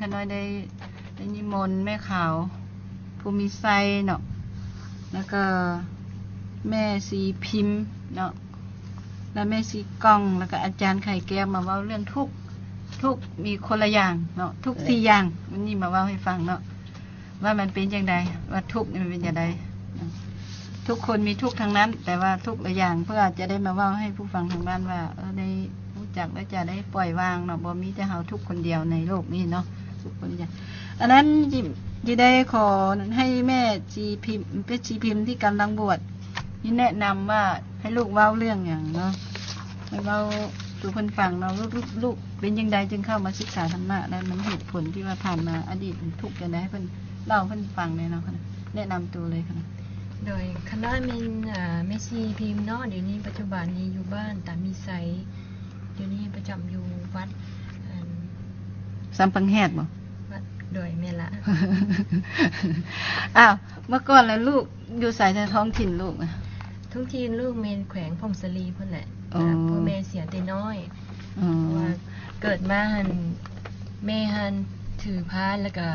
ຂ້ານ້ອຍໄດ້ ໄດ້ນິມົນແມ່ຂາວ ພູມີໄຊເນາະ ແລ້ວກໍແມ່ຊີພິມເນາະ ແລະ ແມ່ຊີກ່ອງ ແລ້ວກໍອາຈານໄຂ່ແກ້ວ ມາເວົ້າເລື່ອງທຸກ ທຸກມີຄົນລະຢ່າງເນາະ ທຸກສີ່ຢ່າງ ວັນນີ້ມາເວົ້າໃຫ້ຟັງເນາະ ວ່າມັນເປັນຈັ່ງໃດ ວ່າທຸກນີ້ມັນເປັນຈັ່ງໃດ ທຸກຄົນມີທຸກທັງນັ້ນ ແຕ່ວ່າທຸກລະຢ່າງ ເພື່ອຈະໄດ້ມາເວົ້າໃຫ້ຜູ້ຟັງທາງບ້ານວ່າ ເອີ ໄດ້ຮູ້ຈັກ ແລະ ຈະໄດ້ປ່ອຍວາງເນາະ ບໍ່ມີແຕ່ເຮົາທຸກຄົນດຽວໃນໂລກນີ້ເນາະ ທຸກຄົນຢ່າງ ອັນນັ້ນ ຊິ ຊິໄດ້ຂໍໃຫ້ແມ່ຊີພິມ ເປັນຊີພິມທີ່ກຳລັງບວດ ນີ້ແນະນຳວ່າໃຫ້ລູກເວົ້າເລື່ອງຫຍັງເນາະ ໃຫ້ເວົ້າສູ່ເພິ່ນຟັງເນາະ ລູກ ລູກ ລູກເປັນຈັ່ງໃດຈຶ່ງເຂົ້າມາສຶກສາທຳມະ ແລະ ມັນເຫດຜົນທີ່ວ່າຜ່ານມາອະດີດທຸກຈັ່ງໃດ ໃຫ້ເພິ່ນເລົ່າໃຫ້ເພິ່ນຟັງແດ່ເນາະ ແນະນຳໂຕເລີຍຄ່ະ. ໂດຍ ຂ້ານ້ອຍແມ່ນ ເອີ ແມ່ຊີພິມເນາະ ດຽວນີ້ປັດຈຸບັນນີ້ຢູ່ບ້ານຕາມີໄຊ ດຽວນີ້ປະຈຳຢູ່ວັດ ອັນ ສຳປັງແຮດບໍ່? ວັດ ໂດຍ ແມ່ນລະ. ອ້າວ ເມື່ອກ່ອນລະລູກຢູ່ໃສ ທ້ອງຖິ່ນລູກ? ທ້ອງຖິ່ນລູກແມ່ນແຂວງຜົ້ງສາລີພຸ້ນແຫຼະ ອໍ ພໍ່ແມ່ເສຍແຕ່ນ້ອຍ ອໍ ເພາະວ່າເກີດມາຫັ້ນ ແມ່ຫັ້ນຖືພານ ແລ້ວກະ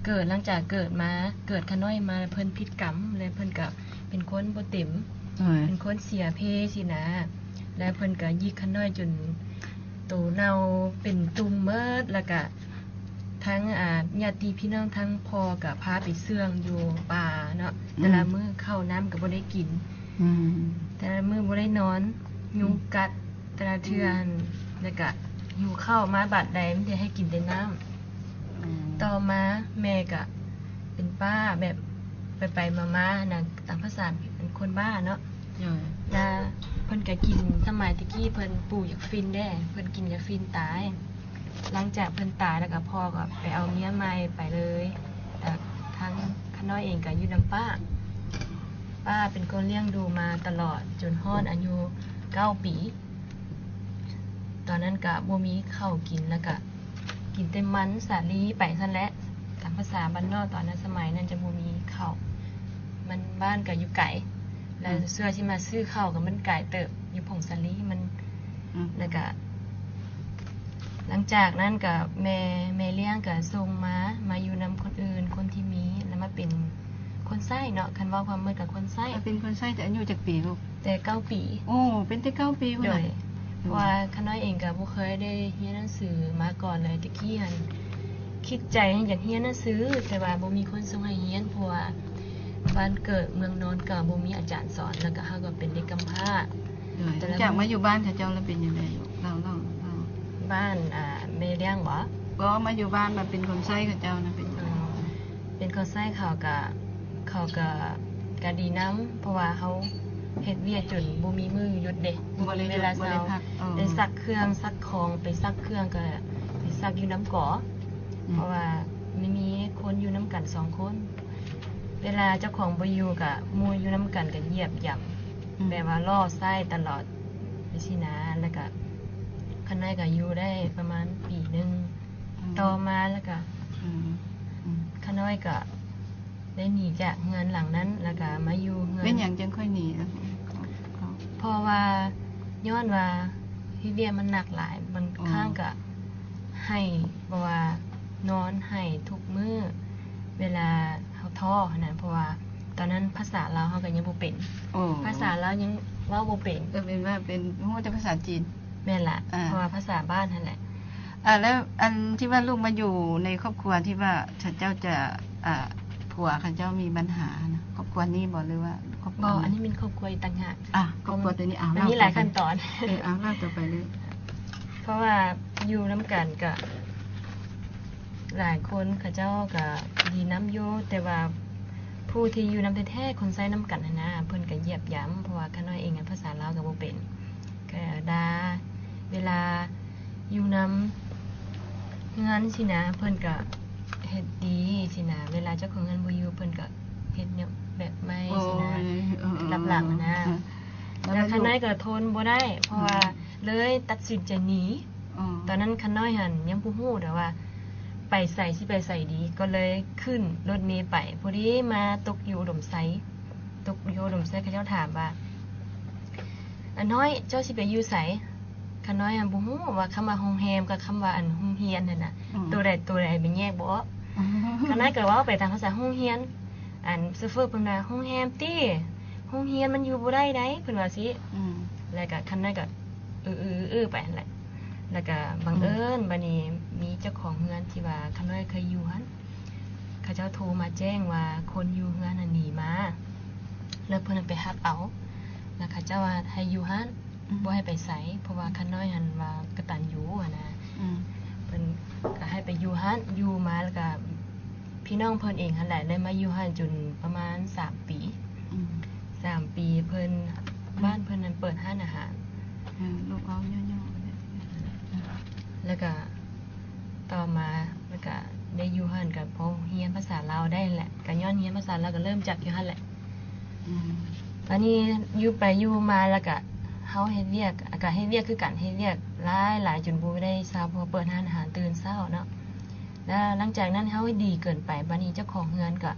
ເກີດ ຫຼັງຈາກເກີດມາ ເກີດຂ້ານ້ອຍມາ ເພິ່ນຜິດກຳ ແລະ ເພິ່ນກະເປັນຄົນບໍ່ເຕັມ ໂດຍ ເປັນຄົນເສຍເພຊີ້ນະ ແລະ ເພິ່ນກະຫຍິກຂ້ານ້ອຍຈົນໂຕເນົ່າເປັນຕຸ່ມເໝິດ ແລ້ວກະ ທັງ ອາ ຍາດຕິພີ່ນ້ອງທັງພໍ່ກໍພາໄປເຊື່ອງຢູ່ປ່າເນາະ ອືມ ແຕ່ລະມື້ເຂົ້ານ້ຳກໍບໍ່ໄດ້ກິນ ອືມ ແຕ່ລະມື້ບໍ່ໄດ້ນອນ ຍຸງກັດແຕ່ລະເທື່ອ ອືມ ແລ້ວກະຫິວເຂົ້າມາບາດໃດ ມີແຕ່ໃຫ້ກິນແຕ່ນ້ຳ ອືມ ຕໍ່ມາແມ່ກະເປັນປ້າ ແບບໄປໆມາໆຫັ້ນນະ ຕາມພາສາເປັນຄົນບ້າເນາະ ໂດຍ ລະເພິ່ນກະກິນ ສະໄໝແຕ່ກີ້ເພິ່ນປູກຢາຟິນເດ້ ເພິ່ນກິນຢາຟິນຕາຍ ຫຼັງຈາກເພິ່ນຕາຍແລ້ວກໍພໍ່ກໍໄປເອົາເມຍໃໝ່ໄປເລີຍ ແລ້ວທາງຂ້ານ້ອຍເອງກໍຢູ່ນຳປ້າ ປ້າເປັນຄົນລ້ຽງດູມາຕະຫຼອດຈົນຮອດອາຍຸເກົ້າປີ ຕອນນັ້ນກໍບໍ່ມີເຂົ້າກິນ ແລ້ວກໍກິນແຕ່ມັນສາລີໄປຊັ້ນແຫຼະ ຕາມພາສາບ້ານນອກ ຕອນນັ້ນສະໄໝນັ້ນຈະບໍ່ມີເຂົ້າ ມັນ ບ້ານກໍຢູ່ໄກ ແລ້ວ ອືມ ເພື່ອຊິມາຊື້ເຂົ້າກໍມັນໄກເຕີບ ຢູ່ຜົ້ງສາລີມັນ ອືມ ແລ້ວກະ ຫຼັງຈາກນັ້ນກະແມ່ ແມ່ລ້ຽງກະສົ່ງມາ ມາຢູ່ນຳຄົນອື່ນ ຄົນທີ່ມີ ແລ້ວມາເປັນຄົນໃຊ້ເນາະ ຄັນເວົ້າຄວາມໝົດກະຄົນໃຊ້ ມາເປັນຄົນໃຊ້ແຕ່ອາຍຸຈັກປີລູກ? ແຕ່ເກົ້າປີ. ໂອ້ ເປັນແຕ່ເກົ້າປີພຸ້ນນະ. ໂດຍ ເພາະວ່າຂ້ານ້ອຍເອງກະບໍ່ເຄີຍໄດ້ຮຽນໜັງສືມາກ່ອນເລີຍ ແຕ່ກີ້ຫັ້ນຄິດໃຈຢາກຮຽນໜັງສື ແຕ່ວ່າບໍ່ມີຄົນສົ່ງໃຫ້ຮຽນ ເພາະວ່າບ້ານເກີດເມືອງນອນກະບໍ່ມີອາຈານສອນ ແລ້ວກະເຮົາກະເປັນເດັກກຳພ້າ. ໂດຍ ຫຼັງຈາກມາຢູ່ບ້ານເຂົາເຈົ້າແລ້ວເປັນຈັ່ງໃດລູກ? ເລົ່າ ເລົ່າ ເລົ່າ. ບ້ານ ອ່າ ແມ່ລ້ຽງບໍ? ບໍ່ ມາຢູ່ບ້ານມາເປັນຄົນໃຊ້ເຂົາເຈົ້ານະ ເປັນ ເປັນຄົນໃຊ້ເຂົາກະ ເຂົາກະ ກະດີນຳ ເພາະວ່າເຮົາເຮັດວຽກຈົນບໍ່ມີມື້ຢຸດເດ້ ບໍ່ມີເວລາເຊົາ ໄດ້ຊັກເຄື່ອງຊັກຂອງ ໄປຊັກເຄື່ອງກະໄປຊັກຢູ່ນ້ຳກໍ ເພາະວ່າມີ ມີຄົນຢູ່ນຳກັນສອງຄົນ ເວລາເຈົ້າຂອງບໍ່ຢູ່ກະໝູ່ຢູ່ນຳກັນກະຢຽບຢຳ ແບບວ່າລໍ້ໃຊ້ຕະຫຼອດ ຈັ່ງຊີ້ນະ ແລ້ວກະຂ້ານ້ອຍກະຢູ່ໄດ້ປະມານປີໜຶ່ງ ຕໍ່ມາແລ້ວກະ ຂ້ານ້ອຍກະໄດ້ໜີຈາກເຮືອນຫຼັງນັ້ນ ແລ້ວກະມາຢູ່ເຮືອນ ເປັນຫຍັງຈຶ່ງຄ່ອຍໜີ? ເພາະວ່າ ຍ້ອນວ່າເຮັດວຽກມັນໜັກຫຼາຍ ບາງຄັ້ງກະໄຫ້ ແບບວ່ານອນໄຫ້ທຸກມື້ ເວລາເຮົາທໍ້ຫັ້ນນະ ເພາະວ່າຕອນນັ້ນພາສາລາວເຮົາກະຍັງບໍ່ເປັນ ພາສາລາວຍັງເວົ້າບໍ່ເປັນ ເອີ ເປັນວ່າເປັນ ຮູ້ແຕ່ພາສາຈີນ. ແມ່ນລະ ເພາະວ່າພາສາບ້ານຫັ້ນແຫຼະ. ອ່າ ແລ້ວອັນທີ່ວ່າລູກມາຢູ່ໃນຄອບຄົວທີ່ວ່າເຂົາເຈົ້າຈະ ອ່າ ຜົວເຂົາເຈົ້າມີບັນຫານະ ຄອບຄົວນີ້ບໍ່ ຫຼືວ່າຄອບຄົວ ບໍ່ ອັນນີ້ແມ່ນຄອບຄົວອີກຕ່າງຫາກ ອ່າ ຄອບຄົວໂຕນີ້ ອ່າ ມັນມີຫຼາຍຂັ້ນຕອນ ເອີ ອ່າ ເລົ່າຕໍ່ໄປເລີຍ. ເພາະວ່າຢູ່ນຳກັນກະຫຼາຍຄົນ ເຂົາເຈົ້າກະດີນຳຢູ່ ແຕ່ວ່າຜູ້ທີ່ຢູ່ນຳແທ້ໆ ຄົນໃຊ້ນຳກັນຫັ້ນນະ ເພິ່ນກະຢຽບຢຳ ເພາະວ່າຂ້ານ້ອຍເອງ ພາສາລາວກະບໍ່ເປັນ ກະດ່າ ເວລາຢູ່ນຳເຮືອນຊີ້ນະ ເພິ່ນກະເຮັດດີຊີ້ນະ ເວລາເຈົ້າຂອງເຮືອນບໍ່ຢູ່ ເພິ່ນກະເຮັດແນວແບບໃໝ່ຊີ້ນະ ລັບຫຼັງຫັ້ນນະ ແລ້ວຂ້ານ້ອຍກະທົນບໍ່ໄດ້ ເພາະວ່າເລີຍຕັດສິນໃຈໜີ ຕອນນັ້ນຂ້ານ້ອຍຫັ້ນຍັງບໍ່ຮູ້ເດີວ່າໄປໃສ ຊິໄປໃສດີ ກໍເລີຍຂຶ້ນລົດເມໄປ ພໍດີມາຕົກຢູ່ອຸດົມໄຊ ຕົກຢູ່ອຸດົມໄຊ ເຂົາເຈົ້າຖາມວ່າ ອານ້ອຍ ເຈົ້າຊິໄປຢູ່ໃສ? ຂ້ານ້ອຍຫັ້ນບໍ່ຮູ້ວ່າຄຳວ່າໂຮງແຮມກັບຄຳວ່າ ອັນ ໂຮງຮຽນຫັ້ນນະ ອືມ ໂຕໃດໂຕໃດມັນແຍກບໍ່ອອກ. ອືມ ຂ້ານ້ອຍກໍເວົ້າໄປຕາມພາສາໂຮງຮຽນ. ອັນ ໂຊເຟີເພິ່ນວ່າ ໂຮງແຮມຕິ ໂຮງຮຽນມັນຢູ່ບໍ່ໄດ້ໃດ ເພິ່ນວ່າຊີ້. ອືມ ແລ້ວກໍຂ້ານ້ອຍກໍ ອືໆໆໄປຫັ້ນແຫຼະ. ແລ້ວກໍບັງເອີນ ອືມ ບາດນີ້ມີເຈົ້າຂອງເຮືອນທີ່ວ່າຂ້ານ້ອຍເຄີຍຢູ່ຫັ້ນ ເຂົາເຈົ້າໂທມາແຈ້ງວ່າຄົນຢູ່ເຮືອນຫັ້ນໜີມາ ແລ້ວເພິ່ນໄປຮັບເອົາ ແລ້ວເຂົາເຈົ້າວ່າໃຫ້ຢູ່ຫັ້ນ ອືມ ບໍ່ໃຫ້ໄປໃສ ເພາະວ່າຂ້ານ້ອຍຫັ້ນວ່າກະຕັນຍູຫັ້ນນະ. ອືມ ເພິ່ນກໍໃຫ້ໄປຢູ່ຫັ້ນ ຢູ່ມາແລ້ວກໍ ພີ່ນ້ອງເພິ່ນເອງຫັ້ນແຫຼະ ໄດ້ມາຢູ່ຫັ້ນຈົນປະມານສາມປີ. ອືມ ສາມປີເພິ່ນ ອືມ ບ້ານເພິ່ນນັ້ນເປີດຮ້ານອາຫານ. ເອີ ລູກເວົ້າຫຍໍ້ໆ ແລ້ວກະຕໍ່ມາ ແລ້ວກະໄດ້ຢູ່ຫັ້ນ ກະພໍຮຽນພາສາລາວໄດ້ແຫຼະ ກະຍ້ອນຮຽນພາສາລາວ ກະເລີ່ມຈາກຢູ່ຫັ້ນແຫຼະ. ອືມ ບາດນີ້ຢູ່ໄປຢູ່ມາ ແລ້ວກະເຮົາເຮັດວຽກ ກະເຮັດວຽກຄືກັນ ເຮັດວຽກຫຼາຍໆ ຈົນບໍ່ໄດ້ເຊົາ ເພາະວ່າເປີດຮ້ານອາຫານຕື່ນເຊົ້າເນາະ. ແລ້ວຫຼັງຈາກນັ້ນເຮົາດີເກີນໄປ ບາດນີ້ເຈົ້າຂອງເຮືອນກໍ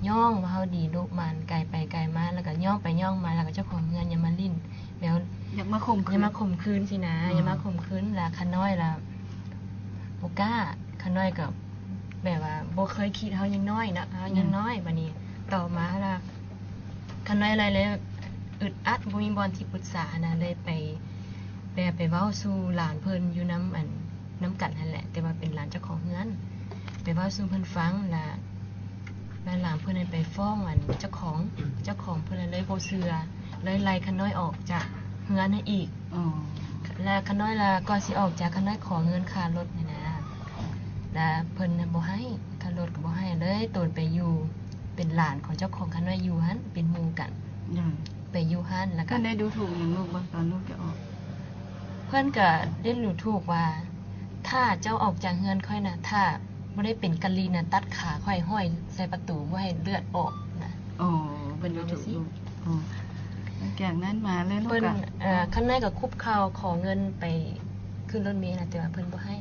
ຍ້ອງວ່າເຮົາດີດຸໝັ່ນ ໄກໄປໄກມາ ແລ້ວກໍຍ້ອງໄປຍ້ອງມາ ແລ້ວກໍເຈົ້າຂອງເຮືອນຍັງມາຫຼິ້ນ ແບບຢາກມາຂົ່ມຂືນ ຢາກມາຂົ່ມຂືນຊີ້ນະ. ອືມ ຢາກມາຂົ່ມຂືນ ແລ້ວຂ້ານ້ອຍລະບໍ່ກ້າ ຂ້ານ້ອຍກໍແບບວ່າບໍ່ເຄີຍຄິດ ເຮົາຍັງນ້ອຍເນາະ ເຮົາຍັງ ອືມ ນ້ອຍ. ບາດນີ້ຕໍ່ມາລະຂ້ານ້ອຍລະເລີຍອຶດອັດ ບໍ່ມີບ່ອນທີ່ປຶກສານະ ເລີຍໄປ ແບບໄປເວົ້າສູ່ຫຼານເພິ່ນຢູ່ນຳ ອັນ ນຳກັນຫັ້ນແຫຼະ ແຕ່ວ່າເປັນຫຼານເຈົ້າຂອງເຮືອນ ໄປເວົ້າສູ່ເພິ່ນຟັງ ລະ ລະຫຼານເພິ່ນນັ້ນໄປຟ້ອງ ອັນ ເຈົ້າຂອງ ເຈົ້າຂອງເພິ່ນລະເລີຍບໍ່ເຊື່ອ ເລີຍໄລ່ຂ້ານ້ອຍອອກຈາກເຮືອນຫັ້ນອີກ. ອໍ ລະຂ້ານ້ອຍລະ ກ່ອນຊິອອກຈາກ ຂ້ານ້ອຍຂໍເງິນຄ່າລົດຫັ້ນນະ ລະເພິ່ນນັ້ນບໍ່ໃຫ້ ຄ່າລົດກໍບໍ່ໃຫ້ ເລີຍໂຕນໄປຢູ່ ເປັນຫຼານຂອງເຈົ້າຂອງຂ້ານ້ອຍຢູ່ຫັ້ນ ເປັນໝູ່ກັນ. ອືມ ໄປຢູ່ຫັ້ນ ແລ້ວກໍ ເພິ່ນໄດ້ດູຖູກຫຍັງລູກບໍ່ ຕອນລູກຈະອອກ? ເພິ່ນກໍໄດ້ດູຖູກວ່າ ຖ້າເຈົ້າອອກຈາກເຮືອນຂ້ອຍນະ ຖ້າບໍ່ໄດ້ເປັນກະລີນະ ຕັດຂາຂ້ອຍຫ້ອຍໃສ່ປະຕູ ບໍ່ໃຫ້ເລືອດອອກນະ. ອໍ ເພິ່ນດູຖູກລູກ. ອໍ ຫຼັງຈາກນັ້ນມາເລີຍລູກ ເພິ່ນ ກໍ ເອີ ຂ້ານ້ອຍກໍຄຸບເຂົ່າຂໍເງິນໄປຂຶ້ນລົດເມນະ ແຕ່ວ່າເພິ່ນບໍ່ໃຫ້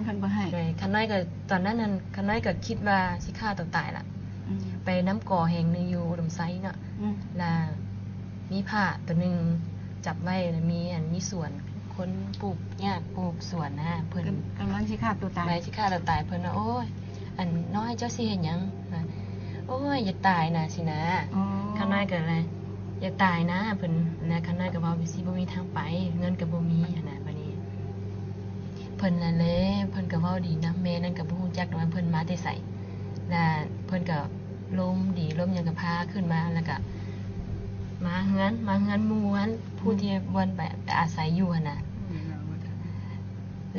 ເພິ່ນບໍ່ໃຫ້. ໂດຍ ຂ້ານ້ອຍກໍ ຕອນນັ້ນຫັ້ນ ຂ້ານ້ອຍກໍຄິດວ່າຊິຂ້າຕົວຕາຍລະ. ອືມ ໄປນຳກໍແຫ່ງໜຶ່ງຢູ່ອຸດົມໄຊເນາະ. ອືມ ລະມີພ້າຕົວໜຶ່ງຈັບໄວ້ ລະມີ ອັນ ມີສວນ ຄົນປູກຫຍ້າ ປູກສວນນະ ເພິ່ນ ກຳ ກຳລັງຊິຂ້າຕົວຕາຍ ກຳລັງຊິຂ້າຕົວຕາຍ ເພິ່ນວ່າ ໂອ້ຍ ອັນ ນ້ອຍ ເຈົ້າຊິເຮັດຫຍັງ? ໂອ້ຍ ຢ່າຕາຍນະ ຊີ້ນະ. ອໍ ຂ້ານ້ອຍກໍເລີຍ ຢ່າຕາຍນະ ເພິ່ນນະ. ຂ້ານ້ອຍກໍເວົ້າຈັ່ງຊີ້ ບໍ່ມີທາງໄປ ເງິນກໍບໍ່ມີຫັ້ນນະ. ບາດນີ້ເພິ່ນນັ້ນແຫຼະ ເພິ່ນກໍເວົ້າດີນຳ ແມ່ນັ້ນກໍບໍ່ຮູ້ຈັກວ່າເພິ່ນມາແຕ່ໃສ ລະເພິ່ນກໍລົມດີລົມຫຍັງກໍພາຂຶ້ນມາ ລະກະມາເຮືອນ ມາເຮືອນໝູ່ຫັ້ນ ຜູ້ ອືມ ທີ່ບ່ອນໄປ ໄປອາໄສຢູ່ຫັ້ນນະ. ອືມ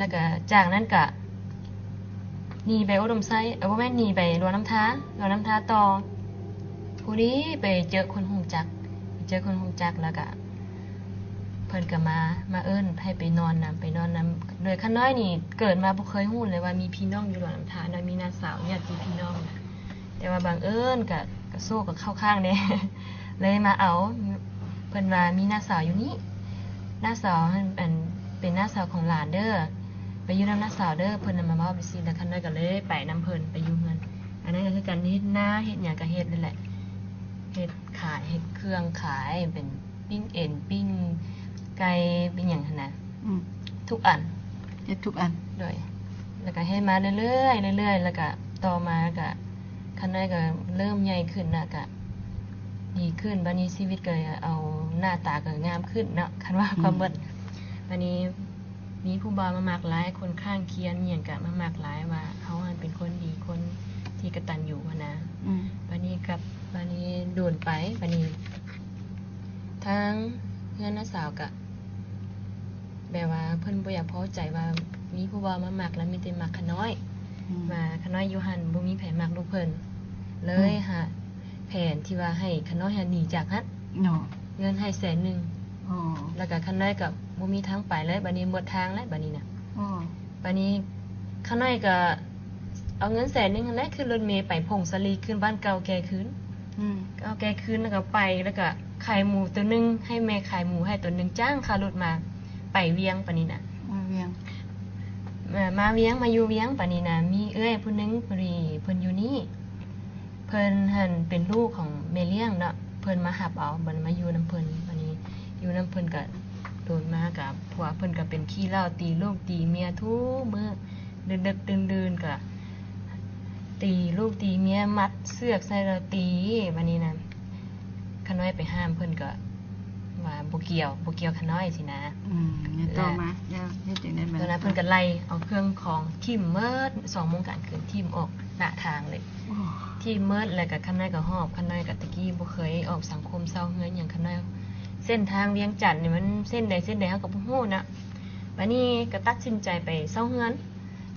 ລະກະຈາກນັ້ນກະໜີໄປອຸດົມໄຊ ເອີ ບໍ່ແມ່ນ ໜີໄປຫຼວງນ້ຳທາ ຫຼວງນ້ຳທາຕໍ່ ພໍດີໄປເຈີຄົນຮູ້ຈັກ ໄປເຈີຄົນຮູ້ຈັກ ລະກະ ເພິ່ນກໍມາ ມາເອີ້ນໃຫ້ໄປນອນນຳ ໄປນອນນຳ. ໂດຍຂ້ານ້ອຍນີ້ເກີດມາບໍ່ເຄີຍຮູ້ເລີຍວ່າມີພີ່ນ້ອງຢູ່ຫຼວງນ້ຳທາເນາະ ມີນ້າສາວ ຍາດຕິພີ່ນ້ອງນະ ແຕ່ວ່າບັງເອີນກະ ກະໂຊກກໍເຂົ້າຂ້າງແດ່ ເລີຍມາເອົາ. ເພິ່ນວ່າມີນ້າສາວຢູ່ນີ້ ນ້າສາວຫັ້ນ ອັນ ເປັນນ້າສາວຂອງຫຼານເດີ ໄປຢູ່ນຳນ້າສາວເດີ ເພິ່ນນະມາເວົ້າຈັ່ງຊີ້ ລະຂ້ານ້ອຍກໍເລີຍໄປນຳເພິ່ນ ໄປຢູ່ເຮືອນ. ອັນນັ້ນກໍຄືກັນ ເຮັດນາເຮັດຫຍັງກໍເຮັດນັ້ນແຫຼະ ເຮັດຂາຍ ເຮັດເຄື່ອງຂາຍ ເປັນ ປີ້ງເອັນ ປີ້ງໄກ່ ປີ້ງຫຍັງຫັ້ນນະ. ອືມ ທຸກອັນ ເຮັດທຸກອັນ. ໂດຍ ລະກະເຮັດມາເລື້ອຍໆ ເລື້ອຍໆ ລະກະຕໍ່ມາກະ ຂ້ານ້ອຍກະເລີ່ມໃຫຍ່ຂຶ້ນ ລະກະດີຂຶ້ນ. ບາດນີ້ຊີວິດກະເອົາ ໜ້າຕາກະງາມຂຶ້ນເນາະ ຄັນວ່າ ອືມ ຄວາມເບິດ. ບາດນີ້ມີຜູ້ບ່າວມາມັກຫຼາຍ ຄົນຂ້າງຄຽນອີ່ຫຍັງກະມາມັກຫຼາຍ ວ່າເຮົາຫັ້ນເປັນຄົນດີ ຄົນທີ່ກະຕັນຍູຫັ້ນນະ. ອືມ ບາດນີ້ກັບ ບາດນີ້ໂດນໄປ ບາດນີ້ ທາງເຮືອນນ້າສາວກະ ແບບວ່າເພິ່ນບໍ່ຢາກພໍໃຈວ່າມີຜູ້ບ່າວມາມັກ ລະມີແຕ່ມັກຂ້ານ້ອຍ ອືມ ວ່າຂ້ານ້ອຍຢູ່ຫັ້ນບໍ່ມີໃຜມັກລູກເພິ່ນ ເລີຍ ອືມ ຫາແຜນທີ່ວ່າໃຫ້ຂ້ານ້ອຍຫັ້ນໜີຈາກຫັ້ນເນາະ ເງິນໃຫ້ແສນໜຶ່ງ. ອໍ ລະກະຂ້ານ້ອຍກະບໍ່ມີທາງໄປເລີຍ ບາດນີ້ໝົດທາງແລ້ວ ບາດນີ້ນະ. ອໍ ບາດນີ້ຂ້ານ້ອຍກະ ເອົາເງິນແສນໜຶ່ງຫັ້ນແຫຼະ ຂຶ້ນລົດເມໄປຜົ້ງສາລີ ຂຶ້ນບ້ານເກົ່າແກ່ຄືນ. ອືມ ເອົາແກ່ຄືນ ແລ້ວກໍໄປ ແລ້ວກໍຂາຍໝູຕົວໜຶ່ງ ໃຫ້ແມ່ຂາຍໝູໃຫ້ຕົວໜຶ່ງ ຈ້າງຄ່າລົດມາ ໄປວຽງປານນີ້ນະ. ມາວຽງ ເອີ ມາວຽງ ມາຢູ່ວຽງປານນີ້ນະ ມີເອື້ອຍຜູ້ໜຶ່ງ ພໍດີເພິ່ນຢູ່ນີ້ ເພິ່ນຫັ້ນເປັນລູກຂອງແມ່ລ້ຽງເນາະ ເພິ່ນມາຮັບເອົາ ບັດມາຢູ່ນຳເພິ່ນ ບາດນີ້ຢູ່ນຳເພິ່ນກໍ ໂດນມາກະ ຜົວເພິ່ນກະເປັນຂີ້ເຫຼົ້າ ຕີລູກຕີເມຍທຸກມື້ ດຶກໆ ດື່ນໆ ກະຕີລູກຕີເມຍ ມັດເຊືອກໃສ່ແລ້ວຕີ. ບາດນີ້ນະ ຂະນ້ອຍໄປຫ້າມ ເພິ່ນກະວ່າບໍ່ກ່ຽວ ບໍ່ກ່ຽວຂະນ້ອຍຊີ້ນະ. ອືມ ແລ້ວຕໍ່ມາ ແລ້ວເຮັດຈັ່ງໃດບາດນີ້? ຕອນນັ້ນເພິ່ນກະໄລ່ເອົາເຄື່ອງຂອງຖິ້ມໝົດ ສອງໂມງກາງຄືນ ຖິ້ມອອກໜ້າທາງເລີຍ. ໂອ້ ຖິ້ມໝົດ ແລ້ວກະຂະນ້ອຍກະຫອບ ຂະນ້ອຍກະແຕ່ກີ້ບໍ່ເຄີຍອອກສັງຄົມ ເຊົ່າເຮືອນຫຍັງ ຂະນ້ອຍ ເສັ້ນທາງວຽງຈັນນີ້ມັນເສັ້ນໃດເສັ້ນໃດເຮົາກະບໍ່ຮູ້ນະ. ບາດນີ້ກະຕັດສິນໃຈໄປເຊົ່າເຮືອນ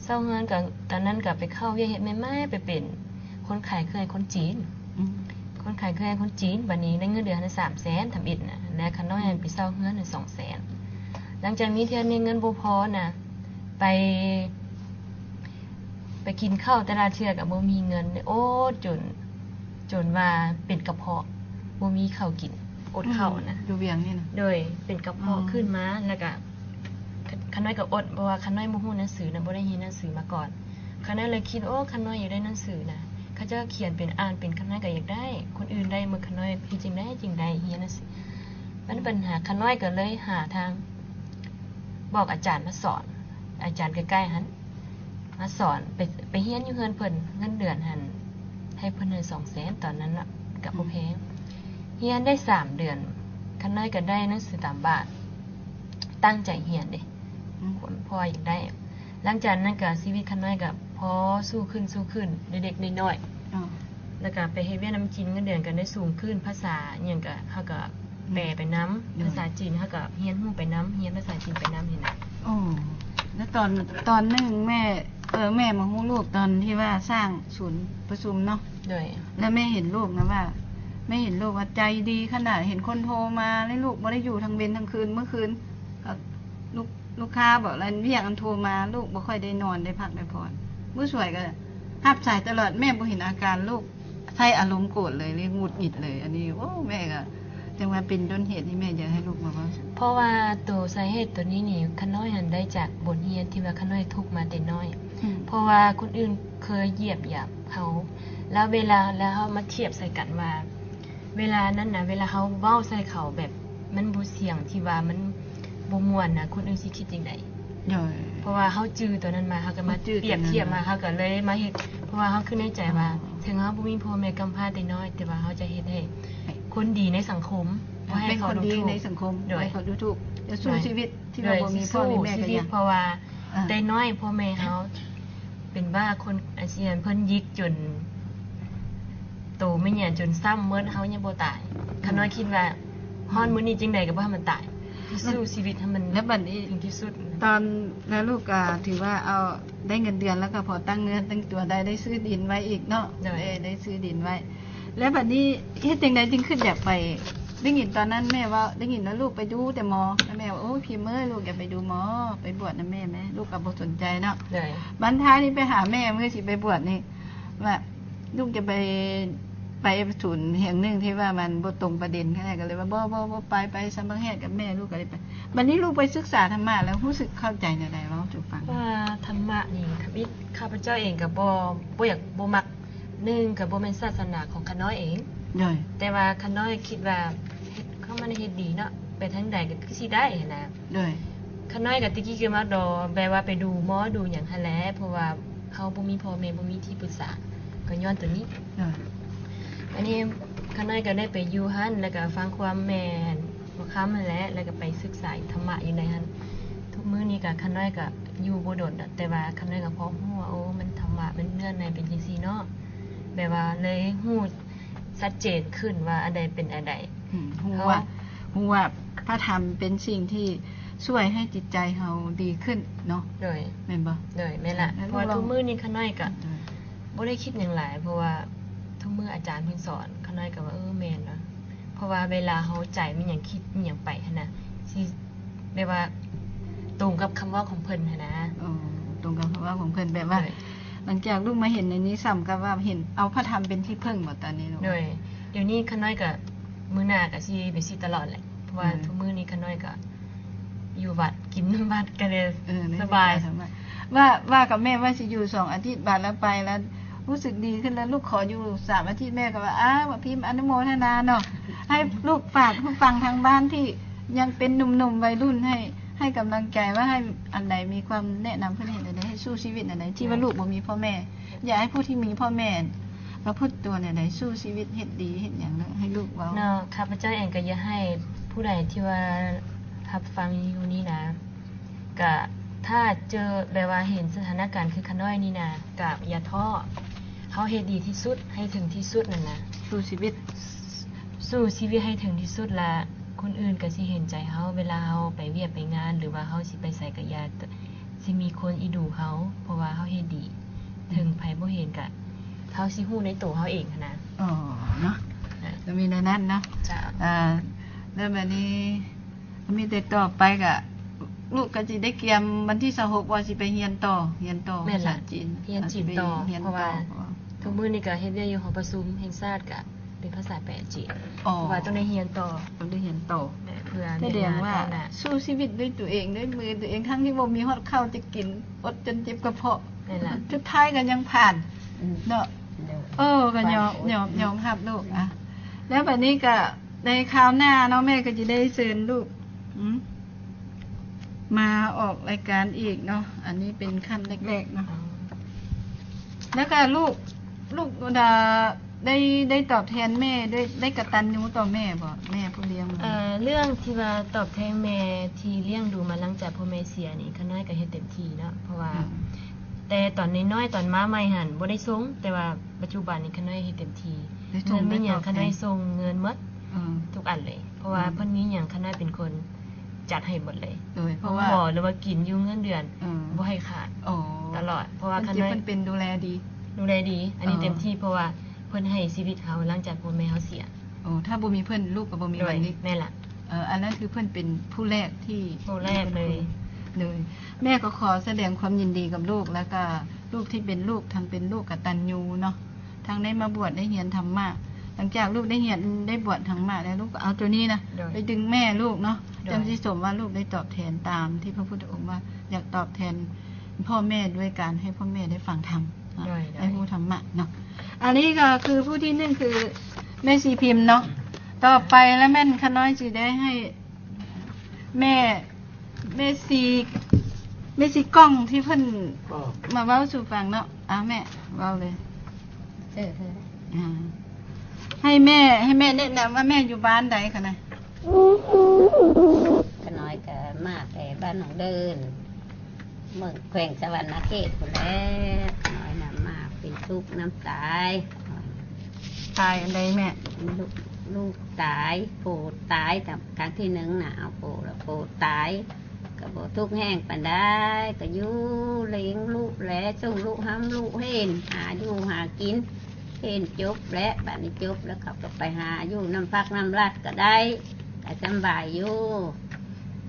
ເຊົ່າເຮືອນກະ ຕອນນັ້ນກະໄປເຂົ້າວຽກເຮັດໃໝ່ໆ ໄປເປັນຄົນຂາຍເຄື່ອງໃຫ້ຄົນຈີນ. ອືມ ຄົນຂາຍເຄື່ອງໃຫ້ຄົນຈີນ ບາດນີ້ໄດ້ເງິນເດືອນສາມແສນທຳອິດນະ ແລະ ຂະນ້ອຍຫັ້ນໄປເຊົ່າເຮືອນສອງແສນ. ຫຼັງຈາກມີເທື່ອໜຶ່ງເງິນບໍ່ພໍນະ ໄປ ໄປກິນເຂົ້າແຕ່ລະເທື່ອກະບໍ່ມີເງິນ ໂອດຈົນ ຈົນວ່າເປັນກະເພາະ ບໍ່ມີເຂົ້າກິນ ອົດເຂົ້ານະ ຢູ່ວຽງນີ້ນະ. ໂດຍ ເປັນກະເພາະ ອືມ ຂຶ້ນມາ ແລ້ວກະ ຂະນ້ອຍກະອົດ ເພາະວ່າຂະນ້ອຍບໍ່ຮູ້ໜັງສືນະ ບໍ່ໄດ້ຮຽນໜັງສືມາກ່ອນ. ຂະນ້ອຍເລີຍຄິດ ໂອ້ ຂະນ້ອຍຢາກໄດ້ໜັງສືນະ ເຂົາເຈົ້າຂຽນເປັນ ອ່ານເປັນ ຂະນ້ອຍກະຢາກໄດ້ ຄົນອື່ນໄດ້ໝົດ ຂະນ້ອຍເຮັດຈັ່ງໃດຈຶ່ງໄດ້ຮຽນໜັງສື. ມັນ ອືມ ບັນຫາ ຂະນ້ອຍກະເລີຍຫາທາງ ບອກອາຈານມາສອນ ອາຈານໃກ້ໆຫັ້ນ ມາສອນ ໄປ ໄປຮຽນຢູ່ເຮືອນເພິ່ນ ເງິນເດືອນຫັ້ນໃຫ້ເພິ່ນສອງແສນ ຕອນນັ້ນເນາະ ກະບໍ່ແພງ. ອືມ ຮຽນໄດ້ສາມເດືອນ ຂະນ້ອຍກະໄດ້ໜັງສືຕາມບາດ ຕັ້ງໃຈຮຽນເດ້ ອືມ ຄວາມພໍຢາກໄດ້. ຫຼັງຈາກນັ້ນກະຊີວິດຂະນ້ອຍກະພໍສູ້ຂຶ້ນ ສູ້ຂຶ້ນ ເລັກໆ ນ້ອຍໆ ແລ້ວກະໄປເຮັດວຽກນຳຈີນ ເງິນເດືອນກະໄດ້ສູງຂຶ້ນ ພາສາຫຍັງກະ ເຮົາກະ ແປໄປນຳ ໂດຍ ພາສາຈີນເຮົາກະຮຽນຮູ້ໄປນຳ ຮຽນພາສາຈີນໄປນຳຫັ້ນນະ. ໂອ້ ແລ້ວຕອນ ຕອນໜຶ່ງແມ່ ເອີ ແມ່ມາຮູ້ລູກຕອນທີ່ວ່າສ້າງສູນປະຊຸມເນາະ. ໂດຍ ແລ້ວແມ່ເຫັນລູກນະວ່າ ແມ່ເຫັນລູກວ່າໃຈດີຂະໜາດ ເຫັນຄົນໂທມາ ແລ້ວລູກບໍ່ໄດ້ຢູ່ທັງເວັນທັງຄືນ ເມື່ອຄືນ ລູກ ລູກຄ້າບໍ ແລ້ວວຽກອັນໂທມາ ລູກບໍ່ຄ່ອຍໄດ້ນອນໄດ້ພັກໄດ້ຜ່ອນ ມື້ສວຍກະຮັບສາຍຕະຫຼອດ ແມ່ບໍ່ເຫັນອາການລູກ ໃຊ້ອາລົມໂກດເລີຍ ຫຼື ຫງຸດຫງິດເລີຍ. ອັນນີ້ ໂອ້ ແມ່ກະຈັ່ງວ່າເປັນຕົ້ນເຫດທີ່ແມ່ຢາກໃຫ້ລູກມາເວົ້າ. ເພາະວ່າໂຕສາເຫດໂຕນີ້ນີ້ ຂະນ້ອຍຫັ້ນໄດ້ຈາກບົດຮຽນທີ່ວ່າຂະນ້ອຍທຸກມາແຕ່ນ້ອຍ. ອືມ ເພາະວ່າຄົນອື່ນເຄີຍຢຽບຢາມເຮົາ ແລ້ວເວລາ ແລ້ວເຮົາມາທຽບໃສ່ກັນວ່າ ເວລານັ້ນນະ ເວລາເຮົາເວົ້າໃສ່ເຂົາແບບ ມັນບໍ່ສຽງທີ່ວ່າມັນບໍ່ມ່ວນນະ ຄົນອື່ນຊິຄິດຈັ່ງໃດ? ໂດຍ ເພາະວ່າເຮົາຈື່ຕົວນັ້ນມາ ເຮົາກະມາປຽບທຽບມາ ເຮົາກະເລີຍມາເຮັດ ເພາະວ່າເຮົາຄິດໃນໃຈວ່າ ເຖິງເຮົາບໍ່ມີພໍ່ແມ່ກຳພ້າແຕ່ນ້ອຍ ແຕ່ວ່າເຮົາຈະເຮັດໃຫ້ຄົນດີໃນສັງຄົມ ບໍ່ໃຫ້ເຂົາດູຖູກ ໃນສັງຄົມ ໂດຍ ບໍ່ໃຫ້ເຂົາດູຖູກ ແລະ ສູ້ຊີວິດທີ່ວ່າບໍ່ມີພໍ່ມີແມ່ກະຢາກ ເພາະວ່າແຕ່ນ້ອຍພໍ່ແມ່ເຮົາ ເປັນບ້າຄົນອາຊຽນ ເພິ່ນຫຍິກຈົນໂຕແມ່ນຫຍັງຈົນຊ້ຳໝົດ ເຮົາຍັງບໍ່ຕາຍ. ອືມ ຂະນ້ອຍຄິດວ່າຮອດມື້ນີ້ຈັ່ງໃດກະບໍ່ໃຫ້ມັນຕາຍ ສູ້ຊີວິດໃຫ້ມັນ ແລ້ວບັດນີ້ ເຖິງທີ່ສຸດ. ຕອນ ແລ້ວລູກກະຖືວ່າເອົາ ໄດ້ເງິນເດືອນ ແລ້ວກະພໍຕັ້ງເນື້ອຕັ້ງຕົວໄດ້ ໄດ້ຊື້ດິນໄວ້ອີກເນາະ. ໂດຍ ເອີ ໄດ້ຊື້ດິນໄວ້. ແລ້ວບັດນີ້ເຮັດຈັ່ງໃດຈຶ່ງຄິດຢາກໄປ ໄດ້ຍິນຕອນນັ້ນແມ່ເວົ້າ ໄດ້ຍິນວ່າລູກໄປດູແຕ່ໝໍ ແລ້ວແມ່ວ່າ ໂອ້ຍ ພິມເອີຍ ລູກຢ່າໄປດູໝໍ ໄປບວດນຳແມ່ແມະ ລູກກະບໍ່ສົນໃຈເນາະ. ໂດຍ ບັນທ້າຍນີ້ໄປຫາແມ່ມື້ຊິໄປບວດນີ້ ວ່າລູກຈະໄປ ໄປສູນແຫ່ງໜຶ່ງທີ່ວ່າມັນບໍ່ຕົງປະເດັນ ຂະນ້ອຍກະເລີຍວ່າ ບໍ່ ບໍ່ ບໍ່ໄປ ໄປສຳບັກແຮດກັບແມ່ ລູກກະເລີຍໄປ. ບັດນີ້ລູກໄປສຶກສາທຳມະແລ້ວ ຮູ້ສຶກເຂົ້າໃຈແນວໃດ ເວົ້າສູ່ຟັງ. ວ່າທຳມະນີ້ ທຳອິດ ຂ້າພະເຈົ້າເອງກະບໍ່ ບໍ່ຢາກ ບໍ່ມັກ ໜຶ່ງກະບໍ່ແມ່ນສາສະໜາຂອງຂະນ້ອຍເອງ. ໂດຍ ແຕ່ວ່າຂະນ້ອຍຄິດວ່າ ເຮັດ ເຮົາມັນເຮັດດີເນາະ ໄປທາງໃດກະຄືຊິໄດ້ຫັ້ນນະ. ໂດຍ ຂະນ້ອຍກະແຕ່ກີ້ກະມັກດອກ ແບບວ່າໄປດູໝໍດູຫຍັງຫັ້ນແຫຼະ ເພາະວ່າເຮົາບໍ່ມີພໍ່ແມ່ ບໍ່ມີທີ່ປຶກສາ ກະຍ້ອນໂຕນີ້. ໂດຍ ອັນນີ້ຂະນ້ອຍກະໄດ້ໄປຢູ່ຫັ້ນ ແລ້ວກະຟັງຄວາມແມ່ພໍ່ຄຳຫັ້ນແຫຼະ ແລ້ວກະໄປສຶກສາທຳມະຢູ່ໃນຫັ້ນ. ທຸກມື້ນີ້ກະຂະນ້ອຍກະຢູ່ບໍ່ດົນດອກ ແຕ່ວ່າຂະນ້ອຍກະພໍຮູ້ວ່າ ໂອ້ ມັນທຳມະ ມັນເນື້ອໃນເປັນຈັ່ງຊີ້ເນາະ ແບບວ່າເລີຍຮູ້ ຊັດເຈນຂຶ້ນວ່າອັນໃດເປັນອັນໃດ. ອືມ ຮູ້ວ່າ ຮູ້ວ່າພະທຳເປັນສິ່ງທີ່ຊ່ວຍໃຫ້ຈິດໃຈເຮົາດີຂຶ້ນເນາະ. ໂດຍ ແມ່ນບໍ່? ໂດຍ ແມ່ນລະ. ເພາະວ່າທຸກມື້ນີ້ຂະນ້ອຍກະ ໂດຍ ບໍ່ໄດ້ຄິດຫຍັງຫຼາຍ ເພາະວ່າທຸກມື້ອາຈານເພິ່ນສອນ ຂະນ້ອຍກະວ່າ ເອີ ແມ່ນວ່າ ເພາະວ່າເວລາເຮົາໃຈມັນຫຍັງ ຄິດອີ່ຫຍັງໄປຫັ້ນນະ ຊິແບບວ່າຕົງກັບຄຳເວົ້າຂອງເພິ່ນຫັ້ນນະ. ອໍ ຕົງກັບຄຳເວົ້າຂອງເພິ່ນ ແບບວ່າ ໂດຍ ຫຼັງຈາກລູກມາເຫັນອັນນີ້ ສ່ຳກັບວ່າເຫັນເອົາພະທຳເປັນທີ່ເພິ່ງບໍ່ຕອນນີ້ລູກ? ໂດຍ ດຽວນີ້ຂະນ້ອຍກະ ມື້ໜ້າກະຊິເປັນຊີ້ຕະຫຼອດແຫຼະ ເພາະວ່າ ອືມ ທຸກມື້ນີ້ຂະນ້ອຍກະຢູ່ວັດ ກິນນຳວັດກະເລີຍ ເອີ ສະບາຍ. ວ່າ ວ່າກັບແມ່ວ່າຊິຢູ່ສອງອາທິດ ບາດລະໄປລະຮູ້ສຶກດີຂຶ້ນລະ ລູກຂໍຢູ່ສາມອາທິດ ແມ່ກະວ່າ ອ້າວ ວ່າພິມ ອະນຸໂມທະນາເນາະ ໃຫ້ລູກຝາກຜູ້ຟັງທາງບ້ານທີ່ ຍັງເປັນໜຸ່ມໆໄວລຸ້ນ ໃຫ້ ໃຫ້ກຳລັງໃຈວ່າ ໃຫ້ອັນໃດ ມີຄວາມແນະນຳເພິ່ນເຮັດອັນໃດ ໃຫ້ສູ້ຊີວິດອັນໃດ ທີ່ວ່າ ແມ່ນ ລູກບໍ່ມີພໍ່ແມ່ ຢາກໃຫ້ຜູ້ທີ່ມີພໍ່ແມ່ປະພຶດຕົວແນວໃດ ສູ້ຊີວິດ ເຮັດດີເຮັດຫຍັງ ໃຫ້ລູກເວົ້າເນາະ. ຂ້າພະເຈົ້າເອງກໍຢາກໃຫ້ຜູ້ໃດທີ່ວ່າຮັບຟັງຢູ່ນີ້ນະ ກະຖ້າເຈີແບບວ່າເຫັນສະຖານະການຄືຂະນ້ອຍນີ້ນະ ກະຢ່າທໍ້ ເຮົາເຮັດດີທີ່ສຸດໃຫ້ເຖິງທີ່ສຸດນັ້ນນະ ສູ້ຊີວິດ ສູ້ຊີວິດໃຫ້ເຖິງທີ່ສຸດ ລະຄົນອື່ນກະຊິເຫັນໃຈເຮົາ ເວລາເຮົາໄປວຽກໄປງານ ຫຼືວ່າເຮົາຊິໄປໃສກະຢ່າ ຊິມີຄົນອີ່ດູເຮົາ ເພາະວ່າເຮົາເຮັດດີ ເຖິງໃຜບໍ່ເຫັນກະ ເຮົາຊິຮູ້ໃນໂຕເຮົາເອງຫັ້ນນະ. ອໍ ເນາະ ກະມີແນວນັ້ນເນາະ. ເຈົ້າ ອ່າ ແລ້ວບາດນີ້ ມີແຕ່ຕໍ່ໄປກະ ລູກກະຊິໄດ້ກຽມວັນທີຊາວຫົກວ່າຊິໄປຮຽນຕໍ່ ຮຽນຕໍ່ພາສາຈີນ ຮຽນຈີນຕໍ່ ເພາະວ່າທຸກມື້ນີ້ກະເຮັດວຽກຢູ່ຫໍປະຊຸມແຫ່ງຊາດ ກະເປັນພາສາແປຈີນ ເພາະວ່າຕ້ອງໄດ້ຮຽນຕໍ່ ຕ້ອງໄດ້ຮຽນຕໍ່ ແມ່ນ ເພື່ອ ສະແດງວ່າ ສູ້ຊີວິດດ້ວຍຕົວເອງ ດ້ວຍມືຕົວເອງ ທັງທີ່ບໍ່ມີຮອດເຂົ້າຈະກິນ ອົດຈົນເຈັບກະເພາະ ສຸດທ້າຍກະຍັງຜ່ານເນາະ. ເອີ ກະຍອມ ຍອມ ຍອມຮັບລູກ. ອ່ະ ແລ້ວບາດນີ້ກະ ໃນຄາວໜ້າເນາະ ແມ່ກໍຈະໄດ້ເຊີນລູກ ອືມ ມາອອກລາຍການອີກເນາະ. ອັນນີ້ເປັນຂັ້ນແລກໆເນາະ. ແລ້ວກໍລູກ ລູກ ດາ ໄດ້ ໄດ້ຕອບແທນແມ່ ໄດ້ ໄດ້ກະຕັນຍູຕໍ່ແມ່ບໍ່? ແມ່ຜູ້ລ້ຽງ ເອີ ເລື່ອງທີ່ວ່າຕອບແທນແມ່ທີ່ລ້ຽງດູມາຫຼັງຈາກພໍ່ແມ່ເສຍນີ້ ຂ້ານ້ອຍກໍເຮັດເຕັມທີ່ເນາະ ເພາະວ່າ ອືມ ແຕ່ຕອນນ້ອຍໆ ຕອນມາໃໝ່ຫັ້ນບໍ່ໄດ້ສົ່ງ ແຕ່ວ່າປັດຈຸບັນນີ້ຂ້ານ້ອຍເຮັດເຕັມທີ່ ໄດ້ສົ່ງ ເງິນມີຫຍັງຂ້ານ້ອຍສົ່ງເງິນໝົດ ເອີ ທຸກອັນເລີຍ ເພາະວ່າ ອືມ ເພິ່ນມີຫຍັງຂ້ານ້ອຍເປັນຄົນຈັດໃຫ້ໝົດເລີຍ ໂດຍ ເພາະວ່າ ໂຮງໝໍ ຫຼືວ່າກິນຢູ່ເງິນເດືອນ ເອີ ບໍ່ໃຫ້ຂາດ ອໍ ຕະຫຼອດ ເພາະວ່າຂ້ານ້ອຍ ເພິ່ນເປັນ ເພິ່ນເປັນດູແລດີ ດູແລດີ ອັນນີ້ເຕັມທີ່ ເພາະວ່າເພິ່ນໃຫ້ຊີວິດເຮົາຫຼັງຈາກພໍ່ແມ່ເຮົາເສຍ. ໂອ້ ຖ້າບໍ່ມີເພິ່ນ ລູກກໍບໍ່ມີວັນນີ້ ແມ່ນລະ ເອີ ອັນນັ້ນຄືເພິ່ນເປັນຜູ້ແລກທີ່ ຜູ້ແລກເລີຍ ໂດຍ ແມ່ກໍຂໍສະແດງຄວາມຍິນດີກັບລູກ ແລ້ວກໍລູກທີ່ເປັນລູກ ທັງເປັນລູກກະຕັນຍູເນາະ ທັງໄດ້ມາບວດ ໄດ້ຮຽນທຳມະ ຫຼັງຈາກລູກໄດ້ຮຽນ ໄດ້ບວດທຳມະແລ້ວ ລູກກໍເອົາໂຕນີ້ນະ ໂດຍ ໄປດຶງແມ່ລູກເນາະ ໂດຍ ຈັ່ງຊິສົມວ່າລູກໄດ້ຕອບແທນຕາມທີ່ພະພຸດທະອົງວ່າ ຢາກຕອບແທນພໍ່ແມ່ດ້ວຍການໃຫ້ພໍ່ແມ່ໄດ້ຟັງທຳເນາະ ໂດຍ ໄດ້ຮູ້ທຳມະເນາະ. ອັນນີ້ກໍຄືຜູ້ທີໜຶ່ງຄືແມ່ຊີພິມເນາະ ຕໍ່ໄປລະແມ່ນຂ້ານ້ອຍຊິໄດ້ໃຫ້ແມ່ ແມ່ຊີ ແມ່ຊີກ້ອງທີ່ເພິ່ນ ເວົ້າ ມາເວົ້າສູ່ຟັງເນາະ. ອ່າ ແມ່ເວົ້າເລີຍ ເອີ ເອີ ອ່າ ໃຫ້ແມ່ ໃຫ້ແມ່ແນະນຳວ່າແມ່ຢູ່ບ້ານໃດຄະນະ? ຂ້ານ້ອຍກະມາແຕ່ບ້ານໜອງເດີນ ເມືອງ ແຂວງສະຫວັນນະເຂດພຸ້ນແຫຼະ. ຂ້ານ້ອຍນະມາເປັນທຸກນຳຕາຍ ຕາຍອັນໃດແມ່? ລູກ ລູກຕາຍ ໂພຕາຍ ຄັ້ງທີໜຶ່ງນະ ເອົາໂພ ແລ້ວໂພຕາຍ ກໍບໍ່ທຸກແຮງປານໃດ ກໍຢູ່ລ້ຽງລູກແລ ສົ່ງລູກຮ່ຳລູກຮຽນ ຫາຢູ່ຫາກິນ ຮຽນຈົບແລ້ວ ບາດນີ້ຈົບແລ້ວເຂົາກໍໄປຫາຢູ່ນຳພັກນຳລັດກໍໄດ້ ກໍສຳບາຍຢູ່.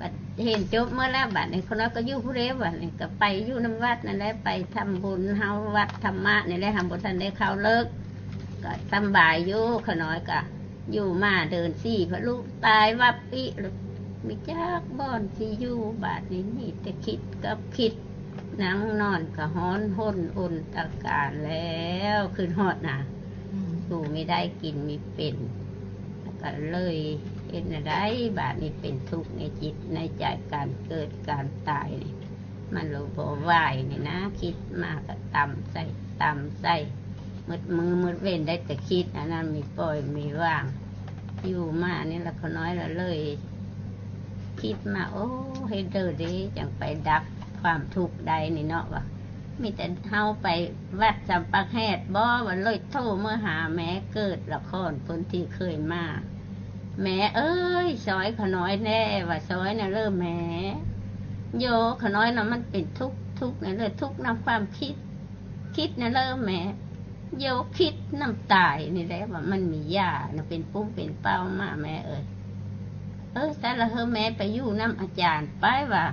ບັດຮຽນຈົບໝົດແລ້ວ ບາດນີ້ຄົນລາວກໍຢູ່ຜູ້ດຽວ ບາດນີ້ກໍໄປຢູ່ນຳວັດນັ້ນແຫຼະ ໄປທຳບຸນເຮົາວັດທຳມະນີ້ແຫຼະ ຫາບໍ່ທັນໄດ້ເຂົ້າເລີກ ກໍສຳບາຍຢູ່. ຂ້ານ້ອຍກໍຢູ່ມາເດືອນສີ່ ພະລູກຕາຍວັບອີກ ບໍ່ຈັກບ່ອນຊິຢູ່ ບາດນີ້ມີແຕ່ຄິດກັບຄິດ ນັ່ງນອນກະຮ້ອນຮົນອົນຕະການແລ້ວ ຄິດຮອດນະ ອືມ ຢູ່ມີໄດ້ກິນມີເປັນ ກະເລີຍເຮັດແນວໃດ ບາດນີ້ເປັນທຸກໃນຈິດໃນໃຈ ການເກີດການຕາຍນີ້ ມັນລະບໍ່ຫວາຍນີ້ນະ ຄິດມາກະຕຳໃສ່ ຕຳໃສ່ ໝົດມື້ໝົດເວັນໄດ້ແຕ່ຄິດ ອັນນັ້ນມີປ່ອຍມີວາງ ຢູ່ມານີ້ລະ ຂ້ານ້ອຍລະເລີຍຄິດມາ ໂອ້ ເຮັດເດີເດ ຈັ່ງໄປດັບຄວາມທຸກໄດ້ນີ້ເນາະ ວ່າມີແຕ່ເຮົາໄປວັດສຳປາແຮດບໍ ວ່າເລີຍໂທເມືອຫາແມ່ເກີດລະຄອນຄົນທີ່ເຄີຍມາ ແມ່ເອີຍ ຊ່ອຍຂ້ານ້ອຍແດ່ ວ່າຊ່ອຍນະເລີແມ່ ໂຢ ຂ້ານ້ອຍນະມັນເປັນທຸກ ທຸກນະເລີ ທຸກນຳຄວາມຄິດ ຄິດນະເລີແມ່ ໂຢ ຄິດນຳຕາຍນີ້ແຫຼະ ວ່າມັນມີຢານະ ເປັນປຸ້ມເປັນເປົ້າມາແມ່ເອີຍ. ເອີ ຊັ້ນລະເຮີແມ່ໄປຢູ່ນຳອາຈານໄປວ່າ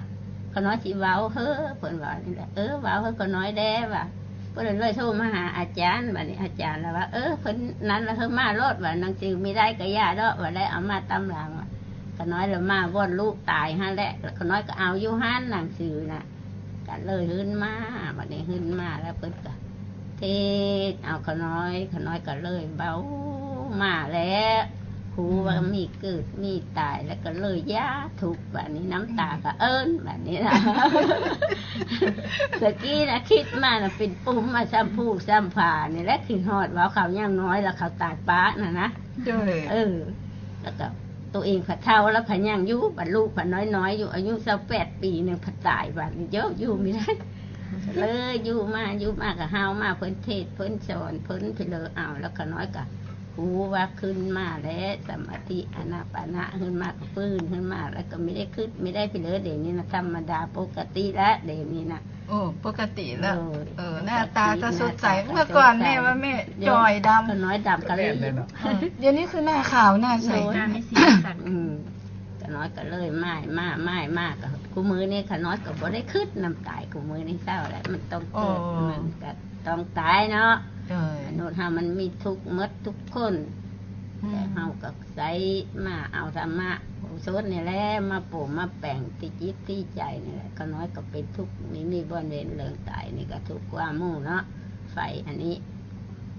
ຂ້ານ້ອຍຊິເວົ້າເຮີ ເພິ່ນວ່ານີ້ແຫຼະ ເອີ ເວົ້າເຮີຂ້ານ້ອຍແດ່ວ່າ ເພິ່ນເລີຍໂທມາຫາອາຈານ ບາດນີ້ອາຈານລະວ່າ ເອີ ເພິ່ນນັ້ນລະເຮີມາໂລດວ່າ ໜັງສືມີໄດ້ກະຢ່າດອກວ່າ ແລ້ວເອົາມາຕຳຫຼັງ ຂ້ານ້ອຍລະມາບ່ອນລູກຕາຍຫັ້ນແຫຼະ ຂ້ານ້ອຍກະເອົາຢູ່ຫັ້ນໜັງສືນະ ກະເລີຍເຮີນມາ ບາດນີ້ເຮີນມາແລ້ວເພິ່ນກະເທດເອົາຂ້ານ້ອຍ ຂ້ານ້ອຍກະເລີຍເບົາມາແລ້ວ ຮູ້ວ່າມີເກີດມີຕາຍ ແລ້ວກໍເລີຍຢ່າທຸກ ບາດນີ້ນ້ຳຕາກໍເອີ້ນ ບາດນີ້ນະ. ຕະກີ້ນະຄິດມານະເປັນປຸ່ມມາຊ້ຳຜູຊ້ຳຜານີ້ແຫຼະ ຄິດຮອດວ່າເຂົາຍັງນ້ອຍ ແລ້ວເຂົາຕາຍປະນັ້ນນະ. ໂດຍ ເອີ ແລ້ວກໍໂຕເອງພັດເຖົ້າ ແລ້ວພັດຍັງຢູ່ ບັດລູກພັດນ້ອຍໆຢູ່ ອາຍຸຊາວແປດປີໜຶ່ງພັດຕາຍ ບາດນີ້ເຈົ້າຢູ່ບໍ່ໄດ້ ເລີຍຢູ່ມາ ຢູ່ມາກໍເຮົາມາ ເພິ່ນເທດເພິ່ນສອນເພິ່ນ ເພິ່ນເລີເອົາ ແລ້ວຂ້ານ້ອຍກໍ ຮູ້ວ່າຂຶ້ນມາແລ້ວ ສະມາທິອານາປານະ ຂຶ້ນມາກໍຟື້ນຂຶ້ນມາ ແລ້ວກໍມີໄດ້ຄິດ ມີໄດ້ພິເລີດ ດຽວນີ້ນະ ທຳມະດາປົກກະຕິແລ້ວ ດຽວນີ້ນະ. ໂອ້ ປົກກະຕິແລ້ວ. ໂດຍ ເອີ ໜ້າຕາກໍສົດໃສ ເມື່ອກ່ອນແມ່ວ່າແມ່ຈ່ອຍດຳ ຂ້ານ້ອຍດຳກະລີ້. ເອີ ດຽວນີ້ຄືໜ້າຂາວໜ້າໃສ. ໂດຍ ໜ້າມີສີສັນ. ອືມ ຂ້ານ້ອຍກໍເລີຍໝາຍມາ ໝາຍມາ ກໍຄູ່ມື້ນີ້ຂ້ານ້ອຍກໍບໍ່ໄດ້ຄິດນຳຕາຍ ຄູ່ມື້ນີ້ເຊົາແລ້ວ ມັນຕ້ອງເກີດ ໂອ້ ມັນກໍ ຕ້ອງຕາຍເນາະ. ໂດຍ ມະນຸດເຮົາມັນມີທຸກໝົດທຸກຄົນ ອືມ ແຕ່ເຮົາກໍໃຊ້ມາເອົາທຳມະກຸສົນນີ້ແຫຼະ ມາປຸງມາແປງທີ່ຈິດທີ່ໃຈນີ້ແຫຼະ. ຂ້ານ້ອຍກໍເປັນທຸກ ມີ ມີບ່ອນເວນເລື່ອງຕາຍນີ້ກໍທຸກກວ່າໝູ່ເນາະ ໄຟອັນນີ້.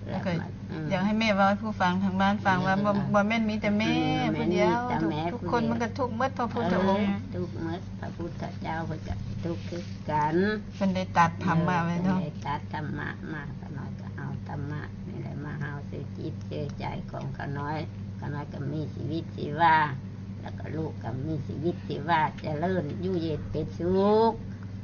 ແລ້ວກໍ ແລ້ວກໍ ອືມ ຢາກໃຫ້ແມ່ເວົ້າໃຫ້ຜູ້ຟັງທາງບ້ານຟັງວ່າ ເອີ ບໍ່ ບໍ່ແມ່ນມີແຕ່ແມ່ ອືມ ຜູ້ດຽວ ແມ່ນມີແຕ່ແມ່ ທຸກ ທຸກຄົນມັນກໍທຸກໝົດ ພະພຸດທະອົງ ເອີ ທຸກໝົດ ພະພຸດທະເຈົ້າເພິ່ນກໍທຸກຄື ກັນ ເພິ່ນໄດ້ຕັດທຳມະໄວ້ເນາະ ເພິ່ນໄດ້ຕັດທຳມະມາ. ຂ້ານ້ອຍກໍເອົາທຳມະນີ້ແຫຼະມາເຮົາໃສ່ຈິດໃສ່ໃຈຂອງຂ້ານ້ອຍ ຂ້ານ້ອຍກໍມີຊີວິດຊີວາ ແລ້ວກໍລູກກໍມີຊີວິດຊີວາ ຈະເລີນຢູ່ເຢັນເປັນສຸກ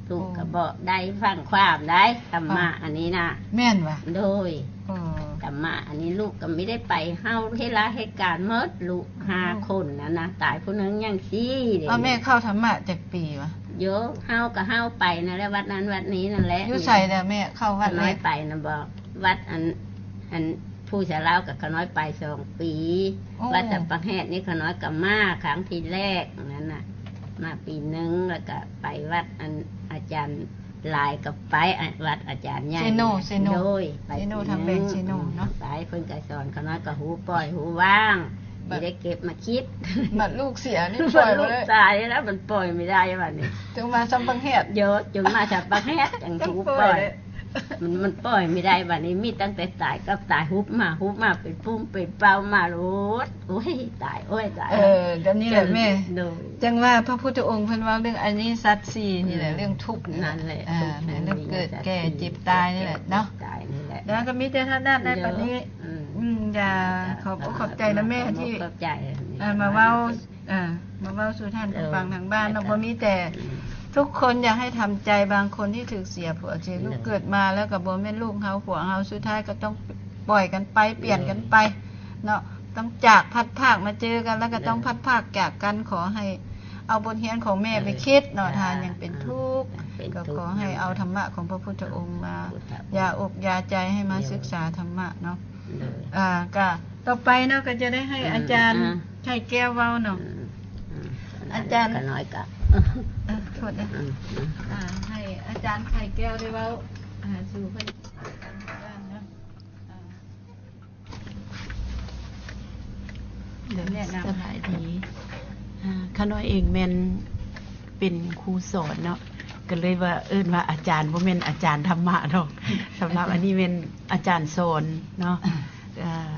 ລູກກໍບອກໄດ້ຟັງຄວາມໄດ້ ທຳມະອັນນີ້ນະ. ແມ່ນຫວາ? ໂດຍ ອໍ ທຳມະອັນນີ້ລູກກໍມີໄດ້ໄປເຮົາເຮັດລາເຮັດການໝົດ ລູກຫ້າຄົນນັ້ນນະ ຕາຍຜູ້ໜຶ່ງຍັງສີ່ເດ້. ເອົາ ແມ່ເຂົ້າທຳມະຈັກປີຫວາ? ໂຍ ເຮົາກໍເຮົາໄປນັ້ນແຫຼະ ວັດນັ້ນວັດນີ້ນັ້ນແຫຼະ. ຢູ່ໃສລະແມ່ ເຂົ້າວັດແລກ? ຂ້ານ້ອຍໄປນະບໍ ວັດອັນ ອັນ ພູຊະລາວກໍຂ້ານ້ອຍໄປສອງປີ ໂອ້ ວັດສຳປະແຫດນີ້ຂ້ານ້ອຍກໍມາຄັ້ງທີແລກນັ້ນນະ ມາປີໜຶ່ງ ແລ້ວກໍໄປວັດອັນອາຈານຫຼາຍ ກໍໄປ ອາ ວັດອາຈານໃຫຍ່ ເຊໂນ ເຊໂນ ໂດຍ ໄປ ເຊໂນ ທາງແບງເຊໂນເນາະ ອືມ ໄປ ເພິ່ນກໍສອນ ຂ້ານ້ອຍກໍຮູ້ປ່ອຍຮູ້ວາງ ບໍ່ໄດ້ເກັບມາຄິດ. ບັດລູກເສຍນີ້ປ່ອຍບໍ່ໄດ້ ຕາຍແລ້ວມັນປ່ອຍບໍ່ໄດ້ບັດນີ້ ຈຶ່ງມາສຳປະແຫດ ໂຍ ຈຶ່ງມາສຳປະແຫດຈັ່ງຮູ້ປ່ອຍ ມັນ ມັນປ່ອຍບໍ່ໄດ້ບັດນີ້ ມີຕັ້ງແຕ່ຕາຍກັບຕາຍ ຮຸບມາ ຮຸບມາ ເປັນປຸ່ມເປັນເປົ້າມາໂລດ ໂອ້ຍ ຕາຍ ໂອ້ຍ ຕາຍ. ເອີ ກໍນີ້ແຫຼະແມ່ ໂດຍ ຈັ່ງວ່າພະພຸດທະອົງເພິ່ນເວົ້າເລື່ອງອະລິຍະສັດສີ່ນີ້ແຫຼະ ອືມ ເລື່ອງທຸກນີ້ແຫຼະ ນັ້ນແຫຼະ ອ່າ ທຸກ ເລື່ອງເກີດ ແກ່ ເຈັບ ຕາຍນີ້ແຫຼະເນາະ ຕາຍນີ້ແຫຼະ ແລ້ວກໍມີແຕ່ເທົ່ານັ້ນແຫຼະ ໂດຍ ບັດນີ້ ອືມ ອືມ ຢ່າ ຂອບອົກຂອບໃຈນຳແມ່ທີ່ ຂອບໃຈ ອ່າ ມາເວົ້າ ອ່າ ມາເວົ້າສູ່ທ່ານຜູ້ຟັງທາງບ້ານເນາະ ບໍ່ມີແຕ່ ທຸກຄົນຢາກໃຫ້ທຳໃຈ ບາງຄົນທີ່ຖືກເສຍຜົວເສຍລູກເກີດມາ ແລ້ວກໍບໍ່ແມ່ນລູກເຮົາຜົວເຮົາ ສຸດທ້າຍກໍຕ້ອງປ່ອຍກັນໄປ ປ່ຽນກັນໄປເນາະ ຕ້ອງຈາກພັດພາກມາເຈີກັນ ແລ້ວກໍຕ້ອງພັດພາກຈາກກັນ. ຂໍໃຫ້ເອົາບົດຮຽນຂອງແມ່ໄປຄິດເນາະ ຖ້າຍັງເປັນທຸກ ກໍຂໍໃຫ້ເອົາທຳມະຂອງພະພຸດທະອົງມາຢາອົກຢາໃຈ ໃຫ້ມາສຶກສາທຳມະເນາະ ອ່າ ກໍ ຕໍ່ໄປເນາະ ກໍຈະໄດ້ໃຫ້ອາຈານໄຂ່ແກ້ວເວົ້າເນາະ ອາຈານ ຂ້ານ້ອຍກະ ເອີ ໂທດເດີ ອ່າ ໃຫ້ອາຈານໄຂ່ແກ້ວໄດ້ເວົ້າ ອ່າ ສູ່ເພິ່ນ ອ່າ ແນະນຳ ສະບາຍດີ ອ່າ ຂ້ານ້ອຍເອງແມ່ນເປັນຄູສອນເນາະ ກໍເລີຍວ່າເອີ້ນວ່າອາຈານ ບໍ່ແມ່ນອາຈານທຳມະດອກ ສຳລັບອັນນີ້ແມ່ນອາຈານສອນເນາະ ອ່າ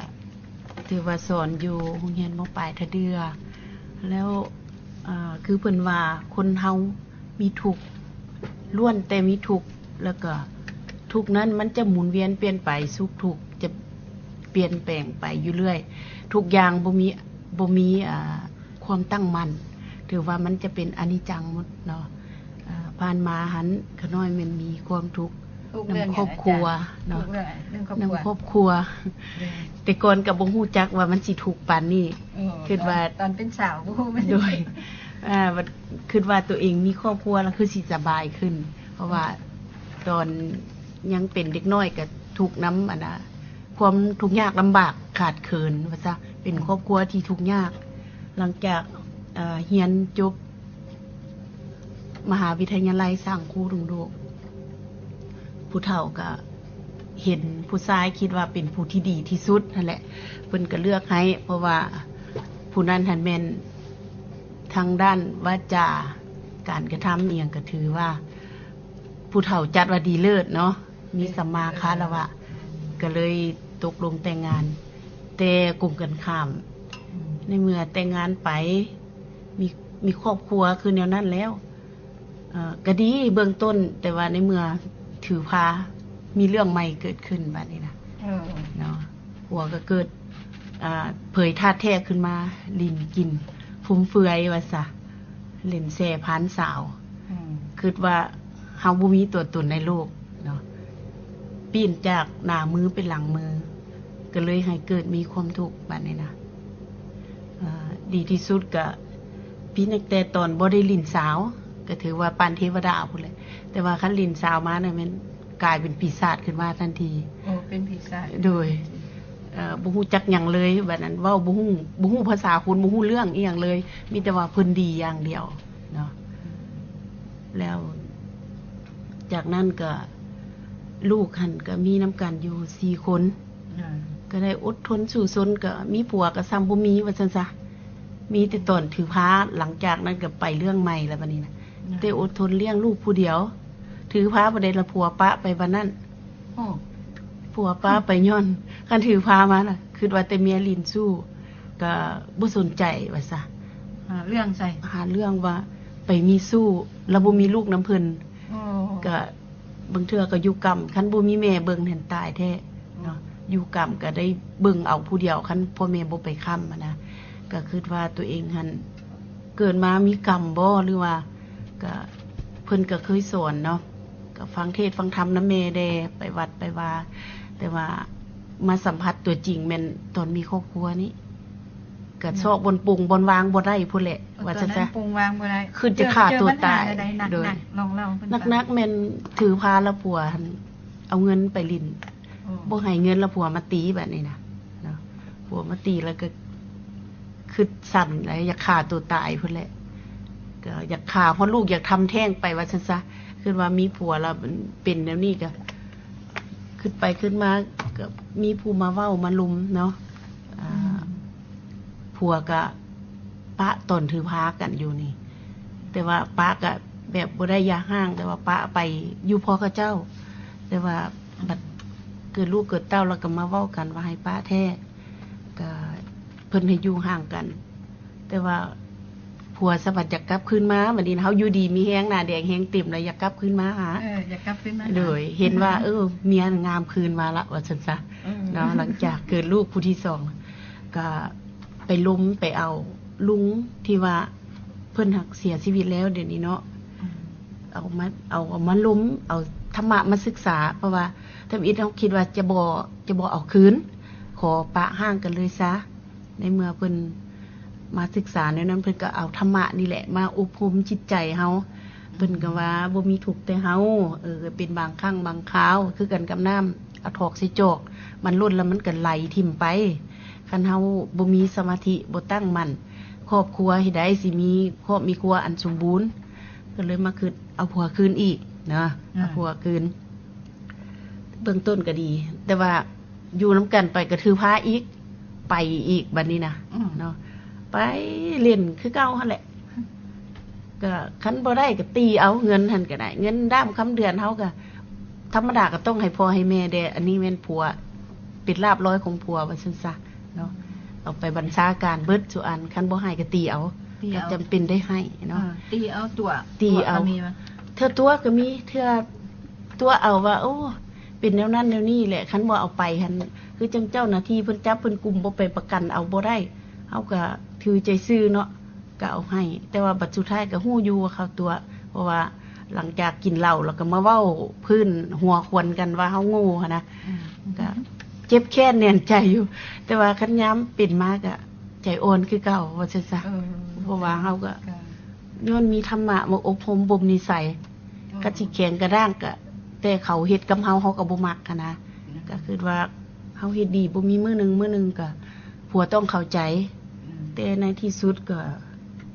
ຖືວ່າສອນຢູ່ໂຮງຮຽນ ມ.ປາຍ ທ່າເດື່ອ ແລ້ວ ເອີ ຄືເພິ່ນວ່າຄົນເຮົາມີທຸກ ລ້ວນແຕ່ມີທຸກ ແລ້ວກໍທຸກນັ້ນມັນຈະໝູນວຽນປ່ຽນໄປ ສຸກທຸກຈະປ່ຽນແປງໄປຢູ່ເລື້ອຍ ທຸກຢ່າງບໍ່ມີ ບໍ່ມີ ອ່າ ຄວາມຕັ້ງໝັ້ນ ຖືວ່າມັນຈະເປັນອະນິດຈັງໝົດເນາະ. ເອີ ຜ່ານມາຫັ້ນ ຂະນ້ອຍແມ່ນມີຄວາມທຸກນຳຄອບຄົວເນາະ ນຳຄອບຄົວ ແຕ່ກ່ອນກໍບໍ່ຮູ້ຈັກວ່າມັນຊິທຸກປານນີ້ ຄິດວ່າຕອນເປັນສາວບໍ່ຮູ້ ໂດຍ ຄິດວ່າຕົວເອງມີຄອບຄົວແລ້ວຄືຊິສະບາຍຂຶ້ນ ເພາະວ່າຕອນຍັງເປັນເດັກນ້ອຍກໍທຸກນຳ ອັນນ່າ ຄວາມທຸກຍາກລຳບາກຂາດເຂີນວ່າຊະ ເປັນຄອບຄົວທີ່ທຸກຍາກ. ຫຼັງຈາກ ເອີ ຮຽນຈົບມະຫາວິທະຍາໄລສ້າງຄູດົງໂດກ ຜູ້ເຖົ້າກໍເຫັນຜູ້ຊາຍ ຄິດວ່າເປັນຜູ້ທີ່ດີທີ່ສຸດຫັ້ນແຫຼະ ເພິ່ນກໍເລືອກໃຫ້ ເພາະວ່າຜູ້ນັ້ນຫັ້ນແມ່ນທາງດ້ານວາຈາ ການກະທຳອີ່ຫຍັງກໍຖືວ່າຜູ້ເຖົ້າຈັດວ່າດີເລີດເນາະ. ມີສຳມາຄາລະວະ ກໍເລີຍຕົກລົງແຕ່ງງານ. ແຕ່ກົງກັນຂ້າມ ໃນເມື່ອແຕ່ງງານໄປ ມີ ມີຄອບຄົວຄືແນວນັ້ນແລ້ວ ເອີ ກໍດີເບື້ອງຕົ້ນ, ແຕ່ວ່າໃນເມື່ອຖືພາ ມີເລື່ອງໃໝ່ເກີດຂຶ້ນບາດນີ້ນະ ເອີ ເນາະ ຜົວກໍເກີດ ອ່າ ເຜີຍທາດແທ້ຂຶ້ນມາ ຫຼິ້ນກິນຟຸມເຟືອຍວ່າຊະ ຫຼິ້ນແຊ່ຜ່ານສາວ ອືມ ຄິດວ່າເຮົາບໍ່ມີຕົວຕົນໃນໂລກເນາະ ປ່ຽນຈາກໜ້າມືເປັນຫຼັງມື ກໍເລີຍໃຫ້ເກີດມີຄວາມທຸກບາດນີ້ນະ. ອ່າ ດີທີ່ສຸດກະ ປີນັກແຕ່ຕອນບໍ່ໄດ້ຫຼິ້ນສາວ ກະຖືວ່າປານເທວະດາພຸ້ນແຫຼະ ແຕ່ວ່າຄັນຫຼິ້ນສາວມານະ ແມ່ນກາຍເປັນປີສາດຂຶ້ນມາທັນທີ. ໂອ້ ເປັນປີສາດ. ໂດຍ ເອີ ບໍ່ຮູ້ຈັກຫຍັງເລີຍ ບາດນັ້ນເວົ້າບໍ່ຮູ້ ບໍ່ຮູ້ພາສາຄົນ ບໍ່ຮູ້ເລື່ອງອີ່ຫຍັງເລີຍ ມີແຕ່ວ່າເພິ່ນດີຢ່າງດຽວເນາະ. ແລ້ວຈາກນັ້ນກະ ລູກຫັ້ນກະມີນຳກັນຢູ່ສີ່ຄົນ ອ່າ ກໍໄດ້ອົດທົນສູ້ຊົນ ກໍມີຜົວກໍສ່ຳບໍ່ມີວ່າຊັ້ນຊະ ມີແຕ່ຕອນຖືພາ ຫຼັງຈາກນັ້ນກໍໄປເລື່ອງໃໝ່ແລ້ວບັດນີ້ນະ ອ່າ ໄດ້ອົດທົນລ້ຽງລູກຜູ້ດຽວ ຖືພາບໍ່ໄດ້ລະຜົວປະໄປບັດນັ້ນ. ໂອ້ ຜົວປະໄປຍ້ອນ ຄັນຖືພາມານະ ຄິດວ່າແຕ່ເມຍຫຼິ້ນຊູ້ ກໍບໍ່ສົນໃຈວ່າຊະ ຫາເລື່ອງໃສ່ ຫາເລື່ອງວ່າໄປມີຊູ້ ແລ້ວບໍ່ມີລູກນຳເພິ່ນ. ໂອ້ ກໍ ບາງເທື່ອກໍຢູ່ກຳ ຄັນບໍ່ມີແມ່ເບິ່ງຫັ້ນຕາຍແທ້ເນາະ ອືມ ຢູ່ກຳກໍໄດ້ເບິ່ງເອົາຜູ້ດຽວ ຄັນພໍ່ແມ່ບໍ່ໄປຄ້ຳຫັ້ນນະ ກໍຄິດວ່າຕົວເອງຫັ້ນເກີດມາມີກຳບໍ່ ຫຼືວ່າ ກໍເພິ່ນກໍເຄີຍສອນເນາະ ກໍຟັງເທດຟັງທຳນຳແມ່ແດ່ ໄປວັດໄປວາ ແຕ່ວ່າມາສຳຜັດຕົວຈິງແມ່ນຕອນມີຄອບຄົວນີ້ ກະຊອກບ່ອນປົງບ່ອນວາງບໍ່ໄດ້ພຸ້ນແຫຼະ ເອີ ວ່າຊັ້ນຊະ ຕອນນັ້ນປົງວາງບໍ່ໄດ້ ຄິດຈະຂ້າຕົວຕາຍ. ເຈີ ເຈີບັນຫາແນວໃດໜັກໆ ໂດຍ ລອງເລົ່າໃຫ້ເພິ່ນຟັງ. ໜັກໆແມ່ນຖືພາລະຜົວຫັ້ນເອົາເງິນໄປຫຼິ້ນ ໂອ້ ບໍ່ໃຫ້ເງິນລະຜົວມາຕີບາດນີ້ນະເນາະ ຜົວມາຕີແລ້ວກໍຄິດສັ້ນແລ້ວຢາກຂ້າຕົວຕາຍພຸ້ນແຫຼະ ກໍຢາກຂ້າຮອດລູກ ຢາກທຳແທ້ງໄປວ່າຊັ້ນຊະ ຄິດວ່າມີຜົວແລ້ວເປັນແນວນີ້ ກໍຄິດໄປຄິດມາກໍມີຜູ້ມາເວົ້າມາລົມເນາະ ອ່າ ອືມ ຜົວກະປະຕອນຖືພາກັນຢູ່ນີ້ ແຕ່ວ່າປະກະແບບບໍ່ໄດ້ຢ່າຮ້າງ ແຕ່ວ່າປະໄປຢູ່ພໍ່ເຂົາເຈົ້າ ແຕ່ວ່າບັດເກີດລູກເກີດເຕົ້າແລ້ວກໍມາເວົ້າກັນວ່າໃຫ້ປະແທ້ ກະເພິ່ນໃຫ້ຢູ່ຫ່າງກັນ ແຕ່ວ່າຜົວສະບັດຢາກກັບຄືນມາ ບັດນີ້ເຮົາຢູ່ດີມີແຮງ ໜ້າແດງແຮງເຕັມແລ້ວ ຢາກກັບຄືນມາຫາ ເອີ ຢາກກັບຄືນມາຫາ ໂດຍ ເຫັນວ່າ ເອີ ເມຍງາມຄືນມາລະ ວ່າຊັ້ນຊະ ເອີ ເນາະ ຫຼັງຈາກເກີດລູກຜູ້ທີສອງ ກະໄປລົມໄປເອົາລຸງທີ່ວ່າເພິ່ນຫາກເສຍຊີວິດແລ້ວດຽວນີ້ເນາະ ອືມ ເອົາມາ ເອົາ ເອົາມາລົມ ເອົາທຳມະມາສຶກສາ ເພາະວ່າທຳອິດເຮົາຄິດວ່າຈະບໍ່ ຈະບໍ່ເອົາຄືນ ຂໍປະຮ້າງກັນເລີຍຊະ ໃນເມື່ອເພິ່ນມາສຶກສາແນວນັ້ນ ເພິ່ນກໍເອົາທຳມະນີ້ແຫຼະມາອົບຮົມຈິດໃຈເຮົາ ເພິ່ນກໍວ່າບໍ່ມີທຸກແຕ່ເຮົາ ເອີ ເປັນບາງຄັ້ງບາງຄາວ ຄືກັນກັບນ້ຳ ເອົາຖອກໃສ່ຈອກ ມັນລົ້ນແລ້ວມັນກໍໄຫຼຖິ້ມໄປ ຄັນເຮົາບໍ່ມີສະມາທິ ບໍ່ຕັ້ງໝັ້ນ ຄອບຄົວເຮັດໃດຊິມີຄອບມີຄົວອັນສົມບູນ ກໍເລີຍມາຄິດເອົາຜົວຄືນອີກເນາະ ອ່າ ເອົາຜົວຄືນ ເບື້ອງຕົ້ນກໍດີ ແຕ່ວ່າຢູ່ນຳກັນໄປກໍຖືພາອີກ ໄປອີກບັດນີ້ນະ ອືມ ເນາະ ໄປຫຼິ້ນຄືເກົ່າຫັ້ນແຫຼະ ກໍຄັນບໍ່ໄດ້ກໍຕີເອົາ ເງິນຫັ້ນກໍໄດ້ ເງິນດ້າມຄຳເດືອນເຮົາກໍທຳມະດາກໍຕ້ອງໃຫ້ພໍ່ໃຫ້ແມ່ແດ່ ອັນນີ້ແມ່ນຜົວ ເປັນລາບລອຍຂອງຜົວວ່າຊັ້ນຊະ ເນາະ ເອົາໄປບັນຊາການເບິດສູ່ອັນ ຄັນບໍ່ໃຫ້ກໍຕີເອົາ ຕີເອົາ ກໍຈຳເປັນໄດ້ໃຫ້ເນາະ ເອີ ຕີເອົາຕົວະ ຕີເອົາ ຕົວະກໍມີ ເທື່ອຕົວະເອົາວ່າ ໂອ້ ເປັນແນວນັ້ນແນວນີ້ແຫຼະ ຄັນບໍ່ເອົາໄປຫັ້ນ ຄືຈັ່ງເຈົ້າໜ້າທີ່ເພິ່ນຈັບເພິ່ນກຸມ ບໍ່ໄປປະກັນເອົາບໍ່ໄດ້ ເຮົາກໍຖືໃຈຊື່ເນາະ ກໍເອົາໃຫ້ ແຕ່ວ່າບັດສຸດທ້າຍກໍຮູ້ຢູ່ວ່າເຂົາຕົວະ ເພາະວ່າຫຼັງຈາກກິນເຫຼົ້າແລ້ວກໍມາເວົ້າພື້ນຫົວຄວັນກັນວ່າເຮົາໂງ່ຫັ້ນນະ ອືມ ກໍເຈັບແຄ້ນແໜ້ນໃຈຢູ່ ແຕ່ວ່າຄັນຍາມເປັນມາກໍໃຈອ່ອນຄືເກົ່າວ່າຊັ້ນຊະ ເອີ ເພາະວ່າເຮົາກໍ ກໍຍ້ອນມີທຳມະມາອົບຮົມບົ່ມນິໄສ ເອີ ກໍຊິແຂງກະດ້າງ ກໍແຕ່ເຂົາເຮັດກັບເຮົາ ເຮົາກໍບໍ່ມັກຫັ້ນນະ ອືມ ກໍຄິດວ່າເຮົາເຮັດດີ ບໍ່ມີມື້ໜຶ່ງ ມື້ໜຶ່ງກໍ ຜົວຕ້ອງເຂົ້າໃຈ ອືມ ແຕ່ໃນທີ່ສຸດກໍ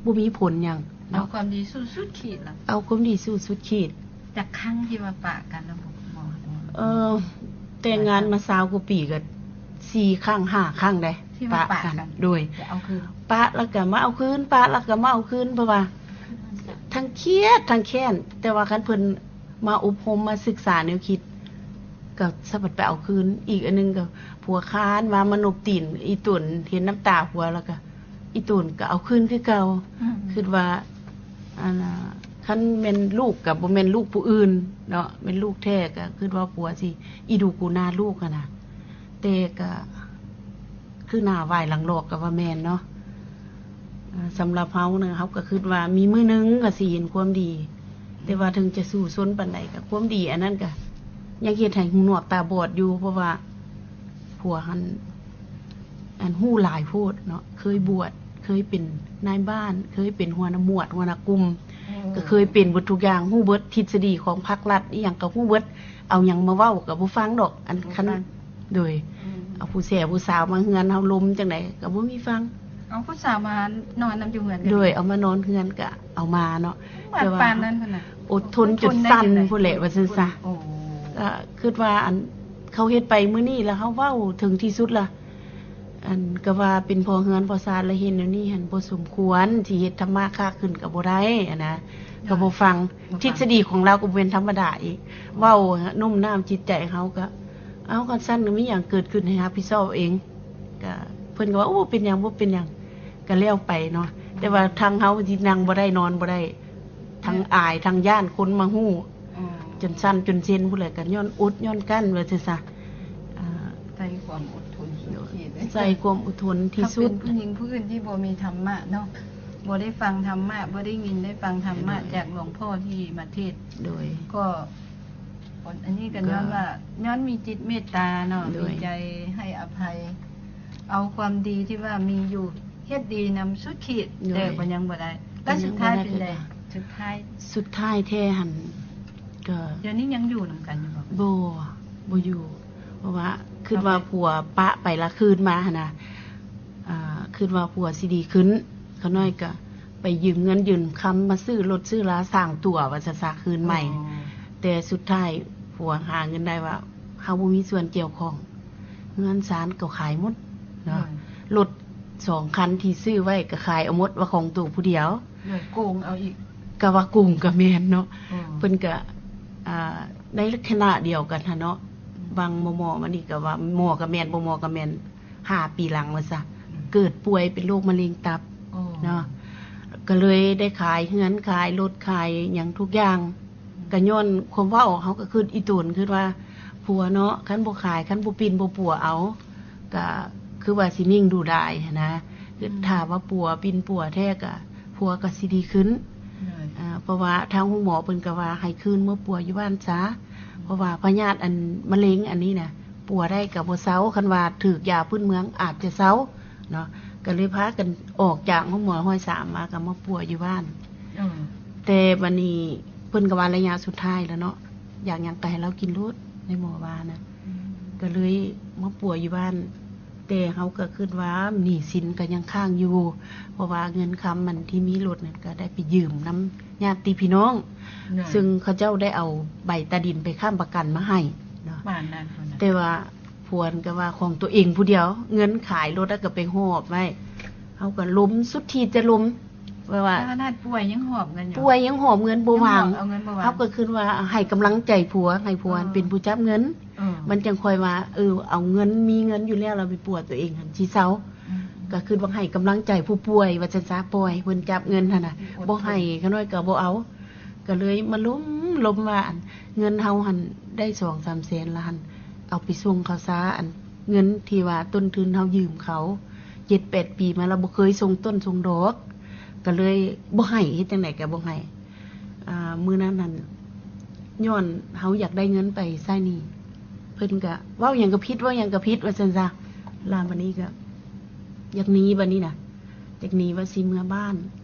ບໍ່ມີຜົນຫຍັງເນາະ ເອົາຄວາມດີສູ້ສຸດຂີດລະ ເອົາຄວາມດີສູ້ສຸດຂີດ ຈັກຄັ້ງທີ່ວ່າປະກັນລະ ບໍ່ ບໍ່ ເອີ ແຕ່ງງານມາຊາວກວ່າປີກໍສີ່ຄັ້ງຫ້າຄັ້ງໃດ໋ ທີ່ວ່າປະກັນ ປະກັນ ໂດຍ ຈະເອົາຄືນ ປະແລ້ວກໍມາເອົາຄືນ ປະແລ້ວກໍມາເອົາຄືນ ເພາະວ່າທັງຄຽດທັງແຄ້ນ ແຕ່ວ່າຄັນເພິ່ນ ມາອົບຮົມມາສຶກສາແນວຄິດ ກໍສະບັດໄປເອົາຄືນ ອີກອັນໜຶ່ງກໍຜົວຄ້ານວ່າມານົບຕີນອີ່ຕົນ ເຫັນນ້ຳຕາຜົວແລ້ວກໍ ອີ່ຕົນກໍເອົາຄືນຄືເກົ່າ. ອືມ ຄິດວ່າ ອັນນ່າ ຄັນແມ່ນລູກກໍບໍ່ແມ່ນລູກຜູ້ອື່ນເນາະ, ແມ່ນລູກແທ້ກໍຄິດວ່າຜົວຊິອີ່ດູກູໜ້າລູກຫັ້ນນະ. ແຕ່ກໍຄືໜ້າຫວາຍຫຼັງຫຼອກກໍວ່າແມ່ນເນາະ. ອາ ສຳລັບເຮົານະ ເຮົາກໍຄິດວ່າມີມື້ໜຶ່ງກໍຊິເຫັນຄວາມດີ, ແຕ່ວ່າເຖິງຈະສູ້ຊົນປານໃດກໍຄວາມດີອັນນັ້ນກໍຍັງເຮັດໃຫ້ຫູໜວກຕາບອດຢູ່, ເພາະວ່າຜົວຫັ້ນ ອັນ ຮູ້ຫຼາຍໂພດເນາະ, ເຄີຍບວດ ເຄີຍເປັນນາຍບ້ານ ເຄີຍເປັນຫົວໜ້າໝວດ ຫົວໜ້າກຸ່ມ ໂອ້ ກໍເຄີຍເປັນເບິດທຸກຢ່າງ, ຮູ້ເບິດທິດສະດີຂອງພັກລັດ ອີ່ຫຍັງກໍຮູ້ເບິດ. ເອົາຫຍັງມາເວົ້າກໍບໍ່ຟັງດອກ. ອັນ ບໍ່ຟັງ ຄັນ ໂດຍ ອືມ ເອົາຜູ້ແຊຜູ້ສາວມາເຮືອນເຮົາ ລົມຈັ່ງໃດກໍບໍ່ມີຟັງ. ເອົາຜູ້ສາວມານອນນຳຢູ່ເຮືອນກໍ ໂດຍ ເອົາມານອນເຮືອນກໍເອົາມາເນາະ. ແຕ່ວ່າປານນັ້ນພຸ້ນນະ ອົດທົນຈົນສັ່ນພຸ້ນແຫຼະ ອົດທົນໄດ້ຈັ່ງໃດ? ວ່າຊັ້ນຊະ. ໂອ້ ກໍຄິດວ່າ ອັນ ເຂົາເຮັດໄປມື້ນີ້ລະ ເຮົາເວົ້າເຖິງທີ່ສຸດລະ. ອັນ ກໍວ່າເປັນພໍ່ເຮືອນພໍ່ຊານລະ ເຮັດແນວນີ້ຫັ້ນບໍ່ສົມຄວນ, ຊິເຮັດທຳມະຄ້າຂຶ້ນກໍບໍ່ໄດ້ຫັ້ນນະ, ໂດຍ ກໍບໍ່ຟັງ. ບໍ່ຟັງ. ທິດສະດີຂອງລາວກໍບໍ່ແມ່ນທຳມະດາອີກ, ເວົ້າໂນ້ມນ້າວຈິດໃຈເຮົາກໍ ເອົາ ຄັນຊັ້ນມີຫຍັງເກີດຂຶ້ນໃຫ້ຮັບຜິດຊອບເອງ. ກໍເພິ່ນກໍວ່າ ໂອ້ ເປັນຫຍັງ ບໍ່ເປັນຫຍັງ ກໍແລ້ວໄປເນາະ. ແຕ່ວ່າທາງເຮົາຊິນັ່ງບໍ່ໄດ້ ນອນບໍ່ໄດ້ ທັງອາຍ ທັງຢ້ານຄົນມາຮູ້ ອໍ ຈົນສັ່ນຈົນເຊັນພຸ້ນແຫຼະ, ກໍຍ້ອນອົດຍ້ອນກັ້ນວ່າຊັ້ນຊະ. ອ່າ ໃຊ້ຄວາມອົດທົນສຸດຂີດເລີຍ ໃຊ້ຄວາມອົດທົນທີ່ສຸດ. ຖ້າເປັນຜູ້ຍິງຜູ້ອື່ນທີ່ບໍ່ມີທຳມະເນາະ, ບໍ່ໄດ້ຟັງທຳມະ ບໍ່ໄດ້ຍິນໄດ້ຟັງທຳມະ ໂດຍ ຈາກຫຼວງພໍ່ທີ່ມາເທດ ໂດຍ ກໍ ອັນນີ້ກໍ ກໍຍ້ອນວ່າ ຍ້ອນມີຈິດເມດຕາເນາະ ໂດຍ ມີໃຈໃຫ້ອະໄພ ເອົາຄວາມດີທີ່ວ່າມີຢູ່ ເຮັດດີນຳສຸດຂີດ ໂດຍ ແຕ່ກໍຍັງບໍ່ໄດ້. ແລ້ວສຸດທ້າຍເປັນໃດ? ຍັງບໍ່ໄດ້ຄືເກົ່າ. ສຸດທ້າຍ ສຸດທ້າຍແທ້ຫັ້ນ ກໍ ດຽວນີ້ຍັງຢູ່ນຳກັນຢູ່ບໍ່? ບໍ່ ບໍ່ຢູ່. ເພາະວ່າຄິດວ່າຜົວປະໄປລະຄືນມາຫັ້ນນະ, ອ່າ ຄິດວ່າຜົວຊິດີຂຶ້ນ. ຂ້ານ້ອຍກໍໄປຢືມເງິນຢືມຄຳມາຊື້ລົດຊື້ລາສ້າງຕົວວ່າຊັ້ນຊະ ຄືນໃໝ່. ອໍ ແຕ່ສຸດທ້າຍຜົວຫາເງິນໄດ້ວ່າ ເຮົາບໍ່ມີສ່ວນກ່ຽວຂ້ອງ, ເຮືອນຊານກໍຂາຍໝົດເນາະ. ໂດຍ ລົດສອງຄັນທີ່ຊື້ໄວ້ກໍຂາຍເອົາໝົດ ວ່າຂອງໂຕຜູ້ດຽວ. ໂດຍ ໂກງເອົາອີກ. ກໍວ່າໂກງກໍແມ່ນເນາະ. ອໍ ເພິ່ນກໍ ອ່າ ໃນລັກສະນະດຽວກັນຫັ້ນເນາະ. ອືມ ບາງໝໍໆມານີ້ກໍວ່າໝໍກໍແມ່ນ ບໍ່ໝໍກໍແມ່ນ. ຫ້າປີຫຼັງວ່າຊະ ອືມ ເກີດປ່ວຍເປັນໂລກມະເຮັງຕັບ ອໍ ເນາະ, ກໍເລີຍໄດ້ຂາຍເຮືອນ ຂາຍລົດ ຂາຍຫຍັງທຸກຢ່າງ. ອືມ ກໍຍ້ອນຄວາມເວົ້າ ເຮົາກໍຄິດອີ່ຕົນ ຄິດວ່າຜົວເນາະ ຄັນບໍ່ຂາຍ ຄັນບໍ່ປິ່ນບໍ່ປົວເອົາ ກໍຄືວ່າຊິນິ່ງດູດາຍຫັ້ນນະ. ອືມ ຖ້າວ່າປົວປິ່ນປົວແທ້ ກໍຜົວກໍຊິດີຂຶ້ນ. ໂດຍ ອ່າ ເພາະວ່າທາງໂຮງໝໍເພິ່ນກໍວ່າໃຫ້ຄືນເມືອປົວຢູ່ບ້ານຊະ, ເພາະວ່າພະຍາດອັນມະເຮັງອັນນີ້ນະ ປົວໄດ້ກໍບໍ່ເຊົາ, ຄັນວ່າຖືກຢາພື້ນເມືອງອາດຈະເຊົາເນາະ. ກໍເລີຍພາກັນອອກຈາກໂຮງໝໍຮ້ອຍສາມມາ ກໍມາປົວຢູ່ບ້ານ. ເອີ ແຕ່ບັດນີ້ເພິ່ນກໍວ່າໄລຍະສຸດທ້າຍແລ້ວເນາະ, ຢາກຫຍັງກໍໃຫ້ລາວກິນໂລດ ໃນໝໍວ່ານະ. ອືມ ກໍເລີຍມາປົວຢູ່ບ້ານ. ແຕ່ເຮົາກໍຄິດວ່າໜີ້ສິນກໍຍັງຄ້າງຢູ່, ເພາະວ່າເງິນຄຳມັນທີ່ມີລົດນັ້ນກໍໄດ້ໄປຢືມນຳຍາດຕິພີ່ນ້ອງ, ໂດຍ ຊຶ່ງເຂົາເຈົ້າໄດ້ເອົາໃບຕາດິນໄປຄ້ຳປະກັນມາໃຫ້ເນາະ. ປານນັ້ນພຸ້ນນະ. ແຕ່ວ່າຜົວນັ້ນກໍວ່າຂອງຕົວເອງຜູ້ດຽວ, ເງິນຂາຍລົດກໍໄປຫອບໄວ້. ເຮົາກໍລົມສຸດທີ່ຈະລົມ, ແບບວ່າ ຂະໜາດປ່ວຍຍັງຫອບເງິນຢູ່, ປ່ວຍຍັງຫອບເງິນບໍ່ວາງ. ຍັງຫອບເອົາເງິນບໍ່ວາງ. ເຮົາກໍຄິດວ່າໃຫ້ກຳລັງໃຈຜົວ, ໃຫ້ຜົວ ເອີ ເປັນຜູ້ຈັບເງິນ. ເອີ ມັນຈັ່ງຄ່ອຍວ່າ ເອີ ເອົາເງິນ ມີເງິນຢູ່ແລ້ວ ແລ້ວໄປປົວຕົວເອງຫັ້ນຊິເຊົາ. ອືມ ກໍຄືວ່າໃຫ້ກຳລັງໃຈຜູ້ປ່ວຍວ່າຊັ້ນຊະ, ປ່ອຍໃຫ້ເພິ່ນຈັບເງິນຫັ້ນນະ, ອືມ ບໍ່ໃຫ້ ຂ້ານ້ອຍກໍບໍ່ເອົາ. ກໍເລີຍມາລົມ ລົມວ່າ ອັນ ເງິນເຮົາຫັ້ນໄດ້ສອງສາມແສນລະຫັ້ນ ເອົາໄປສົ່ງເຂົາຊາ, ອັນ ເງິນທີ່ວ່າຕົ້ນທຶນເຮົາຢືມເຂົາເຈັດແປດປີມາແລ້ວ ບໍ່ເຄີຍສົ່ງຕົ້ນສົ່ງດອກ, ກໍເລີຍບໍ່ໃຫ້, ເຮັດຈັ່ງໃດກໍບໍ່ໃຫ້. ອ່າ ມື້ນັ້ນຫັ້ນ ຍ້ອນເຮົາຢາກໄດ້ເງິນໄປໃຊ້ໜີ້, ເພິ່ນກະເວົ້າຫຍັງກະຜິດ ເວົ້າຫຍັງກະຜິດວ່າຊັ້ນຊະ. ລະບາດນີ້ກະຢາກໜີ, ບາດນີ້ນະ ຢາກໜີວ່າຊິເມືອບ້ານ.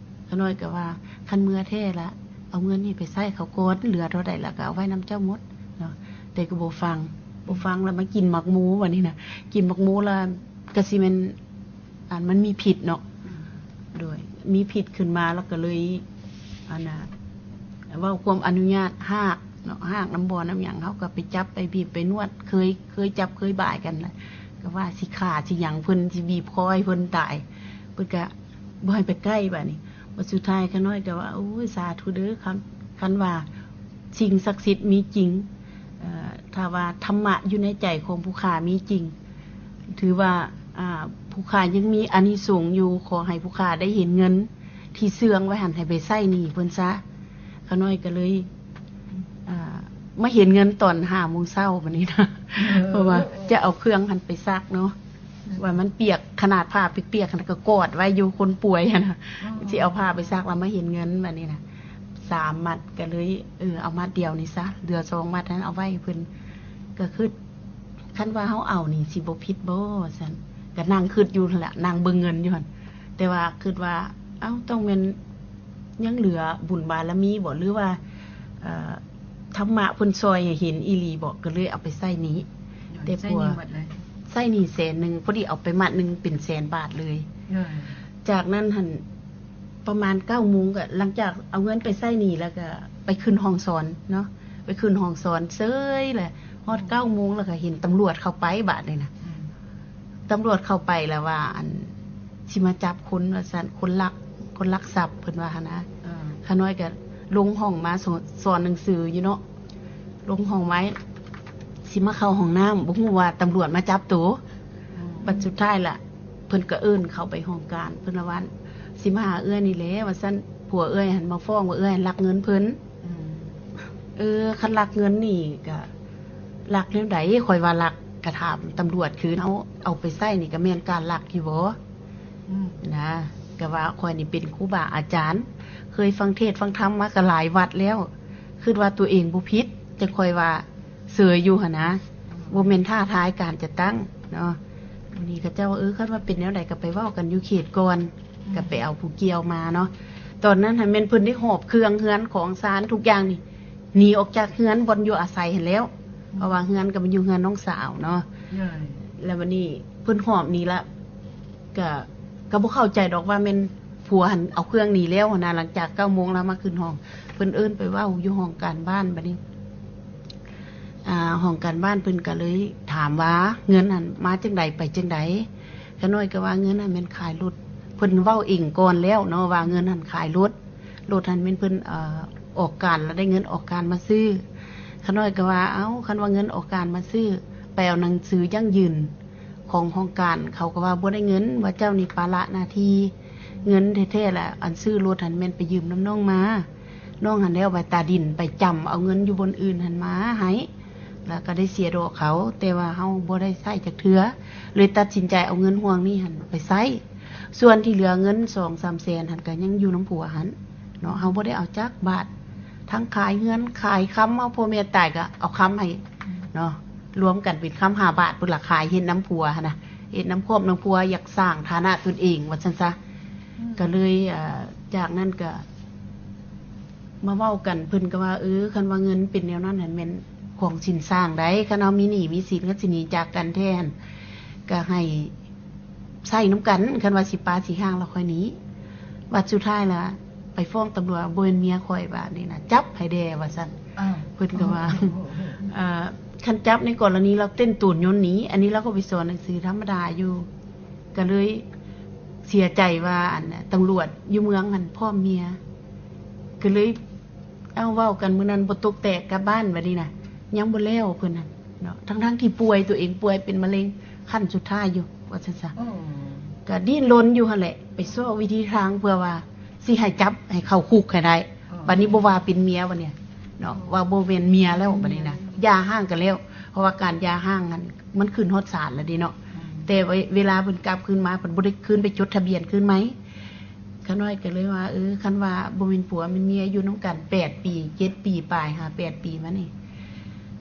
ຂະນ້ອຍກະວ່າ ຄັນເມືອແທ້ລະ ເອົາເງິນນີ້ໄປໃຊ້ເຂົາກ່ອນ, ເຫຼືອເທົ່າໃດລະກະເອົາໄວ້ນຳເຈົ້າໝົດເນາະ. ແຕ່ກະບໍ່ຟັງ, ບໍ່ຟັງລະມາກິນໝາກໂມ, ບາດນີ້ນະ ກິນໝາກໂມລະກະຊິແມ່ນ ອັນມັນມີພິດເນາະ. ອືມ ໂດຍ ມີພິດຂຶ້ນມາ ແລ້ວກໍເລີຍ ອັນນ່າ ເວົ້າຄວາມອະນຸຍາດຮາກເນາະ, ຮາກນ້ຳບ່ອນນ້ຳຫຍັງ ເຮົາກໍໄປຈັບໄປບີບໄປນວດ, ເຄີຍ ເຄີຍຈັບເຄີຍບາຍກັນນະ, ກໍວ່າຊິຂ້າຊິຫຍັງເພິ່ນ, ຊິບີບຄໍໃຫ້ເພິ່ນຕາຍ, ເພິ່ນກໍບໍ່ໃຫ້ໄປໃກ້. ບາດນີ້ ບັດສຸດທ້າຍຂ້ານ້ອຍກໍວ່າ ໂອ້ຍ ສາທຸເດີ້ ຄັນ ຄັນວ່າສິ່ງສັກສິດມີຈິງ, ເອີ ຖ້າວ່າທຳມະຢູ່ໃນໃຈຂອງຜູ້ຂ້າມີຈິງ, ຖືວ່າ ອ່າ ຜູ້ຂ້າຍັງມີອານິສົງຢູ່ ຂໍໃຫ້ຜູ້ຂ້າໄດ້ເຫັນເງິນທີ່ເຊື່ອງໄວ້ຫັ້ນ ໃຫ້ໄປໃຊ້ໜີ້ເພິ່ນຊະ. ຂ້ານ້ອຍກໍເລີຍ ອ່າ ມາເຫັນເງິນຕອນຫ້າໂມງເຊົ້າບັດນີ້ນະ ເອີ ເພາະວ່າຈະເອົາເຄື່ອງຫັ້ນໄປຊັກເນາະ ອືມ ວ່າມັນປຽກ ຂະໜາດຜ້າປຽກໆຫັ້ນກໍກອດໄວ້ຢູ່ ຄົນປ່ວຍຫັ້ນນະ ອືມ ຊິເອົາຜ້າໄປຊັກ ແລ້ວມາເຫັນເງິນບັດນີ້ນະ ສາມມັດ ກໍເລີຍ ເອີ ເອົາມັດດຽວນີ້ຊະ ເຫຼືອສອງມັດຫັ້ນເອົາໄວ້ໃຫ້ເພິ່ນ ກໍຄິດ ຄັນວ່າເຮົາເອົານີ້ຊິບໍ່ຜິດບໍ່ ວ່າຊັ້ນ ກໍນັ່ງຄິດຢູ່ຫັ້ນແຫຼະ ນັ່ງເບິ່ງເງິນຢູ່ຫັ້ນ ແຕ່ວ່າຄິດວ່າ ເອົ້າ ຕ້ອງແມ່ນຍັງເຫຼືອບຸນບາລະມີບໍ ຫຼືວ່າ ເອີ ທຳມະເພິ່ນຊ່ອຍໃຫ້ເຫັນອີ່ຫຼີບໍ ກໍເລີຍເອົາໄປໃຊ້ໜີ້ ແຕ່ຜົວໃຊ້ໜີ້ໝົດເລີຍ ໃຊ້ໜີ້ແສນໜຶ່ງ ພໍດີເອົາໄປມັດໜຶ່ງເປັນແສນບາດເລີຍ. ຈາກນັ້ນຫັ້ນ ປະມານເກົ້າໂມງ ກໍຫຼັງຈາກເອົາເງິນໄປໃຊ້ໜີ້ແລ້ວ ກໍໄປຂຶ້ນຫ້ອງສອນເນາະ ໄປຂຶ້ນຫ້ອງສອນເສີຍແຫຼະ ຮອດເກົ້າໂມງແລ້ວກໍເຫັນຕຳຫຼວດເຂົ້າໄປບາດນີ້ນະ ອືມ ຕຳຫຼວດເຂົ້າໄປແລ້ວວ່າ ອັນ ຊິມາຈັບຄົນວ່າຊັ້ນ ຄົນລັກ ຄົນລັກຊັບ ເພິ່ນວ່າຫັ້ນນະ ເອີ ຂ້ານ້ອຍກໍລົງຫ້ອງມາ ສອນ ສອນໜັງສືຢູ່ເນາະ ລົງຫ້ອງມາ ຊິມາເຂົ້າຫ້ອງນ້ຳ ບໍ່ຮູ້ວ່າຕຳຫຼວດມາຈັບໂຕ ອືມ ບັດສຸດທ້າຍລະ ເພິ່ນກໍເອີ້ນເຂົ້າໄປຫ້ອງການ ເພິ່ນລະວ່າ ຊິມາຫາເອື້ອຍນີ້ແຫຼະ ວ່າຊັ້ນ ຜົວເອື້ອຍຫັ້ນມາຟ້ອງວ່າເອື້ອຍລັກເງິນເພິ່ນ ອືມ ເອີ ຄັນລັກເງິນນີ້ກະລັກແນວໃດ ຂ້ອຍວ່າລັກ ກະຖາມຕຳຫຼວດຄືນ ເອົາ ເອົາໄປໃຊ້ນີ້ກະແມ່ນການລັກຢູ່ບໍ່ ອືມ ນະ ກະວ່າຂ້ອຍນີ້ເປັນຄູບາອາຈານ ເຄີຍຟັງເທດຟັງທຳມາກະຫຼາຍວັດແລ້ວ ຄິດວ່າຕົວເອງບໍ່ຜິດ ຈັ່ງຂ້ອຍວ່າເສີຍຢູ່ຫັ້ນນະ ອືມ ບໍ່ແມ່ນທ້າທາຍການຈັດຕັ້ງເນາະ ບາດນີ້ເຂົາເຈົ້າວ່າ ເອີ ຄັນວ່າເປັນແນວໃດກະໄປເວົ້າກັນຢູ່ເຂດກ່ອນ ອືມ ກະໄປເອົາຜູ້ກ່ຽວມາເນາະ ຕອນນັ້ນຫັ້ນແມ່ນເພິ່ນໄດ້ຫອບເຄື່ອງເຮືອນຂອງຊານທຸກຢ່າງນີ້ ໜີອອກຈາກເຮືອນບ່ອນຢູ່ອາໄສຫັ້ນແລ້ວ ອືມ ເພາະວ່າເຮືອນກໍແມ່ນຢູ່ເຮືອນນ້ອງສາວເນາະ ແລ້ວບາດນີ້ເພິ່ນຫອບໜີລະ ກະ ກໍບໍ່ເຂົ້າໃຈດອກວ່າແມ່ນຜົວຫັ້ນເອົາເຄື່ອງໜີແລ້ວຫັ້ນນະ ຫຼັງຈາກເກົ້າໂມງລາວມາຂຶ້ນຫ້ອງ ເພິ່ນເອີ້ນໄປເວົ້າຢູ່ຫ້ອງການບ້ານ ບາດນີ້ ອ່າ ຫ້ອງການບ້ານເພິ່ນກໍເລີຍຖາມວ່າເງິນຫັ້ນມາຈັ່ງໃດ ໄປຈັ່ງໃດ ຂະນ້ອຍກໍວ່າເງິນຫັ້ນແມ່ນຂາຍລົດ ເພິ່ນເວົ້າເອງກ່ອນແລ້ວເນາະວ່າເງິນຫັ້ນຂາຍລົດ ລົດຫັ້ນແມ່ນເພິ່ນ ເອີ ອອກການ ແລ້ວໄດ້ເງິນອອກການມາຊື້ ຂະນ້ອຍກໍວ່າ ເອົ້າ ຄັນວ່າເງິນອອກການມາຊື້ ໄປເອົາໜັງສືຢັ້ງຢືນຂອງຫ້ອງການ ເຂົາກໍວ່າບໍ່ໄດ້ເງິນ ວ່າເຈົ້ານີ້ປະລະໜ້າທີ່ ເງິນແທ້ໆລະ ອັນຊື້ລົດຫັ້ນແມ່ນໄປຢືມນຳນ້ອງມາ ນ້ອງຫັ້ນໄດ້ເອົາໃບຕາດິນໄປຈຳເອົາເງິນຢູ່ບ່ອນອື່ນຫັ້ນມາໃຫ້ ແລ້ວກໍໄດ້ເສຍດອກເຂົາ ແຕ່ວ່າເຮົາບໍ່ໄດ້ໃຊ້ຈັກເທື່ອ ເລີຍຕັດສິນໃຈເອົາເງິນຫ່ວງນີ້ຫັ້ນໄປໃຊ້ ສ່ວນທີ່ເຫຼືອເງິນສອງສາມແສນຫັ້ນກໍຍັງຢູ່ນຳຜົວຫັ້ນເນາະ ເຮົາບໍ່ໄດ້ເອົາຈັກບາດ ທັງຂາຍເຮືອນຂາຍຄຳ ເຮົາພໍ່ແມ່ຕາຍກໍເອົາຄຳໃຫ້ເນາະ ລວມກັນເປັນຄຳຫ້າບາດພຸ້ນລະ ຂາຍເຮັດນຳຜົວຫັ້ນນະ ເຮັດນຳຄອບນຳຄົວ ຢາກສ້າງຖານະຕົນເອງວ່າຊັ້ນຊະ ກໍເລີຍ ເອີ ຈາກນັ້ນກໍ ມາເວົ້າກັນ ເພິ່ນກໍວ່າ ເອີ ຄັນວ່າເງິນເປັນແນວນັ້ນຫັ້ນແມ່ນຂອງສິນສ້າງໃດ໋ ຄັນເຮົາມີໜີ້ມີສິນ ຄັນຊິໜີຈາກກັນແທ້ຫັ້ນ ກໍໃຫ້ໃຊ້ນຳກັນ ຄັນວ່າຊິປາຊິຮ້າງແລ້ວຄ່ອຍໜີ ບັດສຸດທ້າຍລະໄປຟ້ອງຕຳຫຼວດ ບໍ່ແມ່ນເມຍຂ້ອຍບາດນີ້ນະ ຈັບໃຫ້ແດ່ວ່າຊັ້ນ ເພິ່ນກໍວ່າ ເອີ ຄັນຈັບໃນກໍລະນີລາວເຕັ້ນໂຕນຍົນໜີ ອັນນີ້ລາວກໍໄປສອນໜັງສືທຳມະດາຢູ່ ກໍເລີຍເສຍໃຈວ່າ ອັນ ຕຳຫຼວດຢູ່ເມືອງຫັ້ນພ້ອມເມຍ ກໍເລີຍ ເອົາ ເວົ້າກັນມື້ນັ້ນບໍ່ຕົກແຕກກັບບ້ານບັດນີ້ນະ ຍັງບໍ່ແລ້ວເພິ່ນຫັ້ນເນາະ ທັງໆທີ່ປ່ວຍ ຕົວເອງປ່ວຍເປັນມະເຮັງຂັ້ນສຸດທ້າຍຢູ່ວ່າຊັ້ນຊະ ກໍດີ້ນລົນຢູ່ຫັ້ນແຫຼະ ໄປຊອກວິທີທາງເພື່ອວ່າຊິໃຫ້ຈັບໃຫ້ເຂົ້າຄຸກໃຫ້ໄດ້ ບັດນີ້ບໍ່ວ່າເປັນເມຍບັດນີ້ເນາະ ວ່າບໍ່ແມ່ນເມຍແລ້ວບັດນີ້ນະ ຢ່າຮ້າງກັນແລ້ວ ເພາະວ່າການຢ່າຮ້າງຫັ້ນມັນຂຶ້ນຮອດສານແລ້ວເດ້ເນາະ ແຕ່ເວລາເພິ່ນກັບຄືນມາ ເພິ່ນບໍ່ໄດ້ຄືນໄປຈົດທະບຽນຄືນໃໝ່ ຂະນ້ອຍກໍເລີຍວ່າ ເອີ ຄັນວ່າບໍ່ແມ່ນຜົວແມ່ນເມຍຢູ່ນຳກັນແປດປີ ເຈັດປີປາຍ ຫາແປດປີມານີ້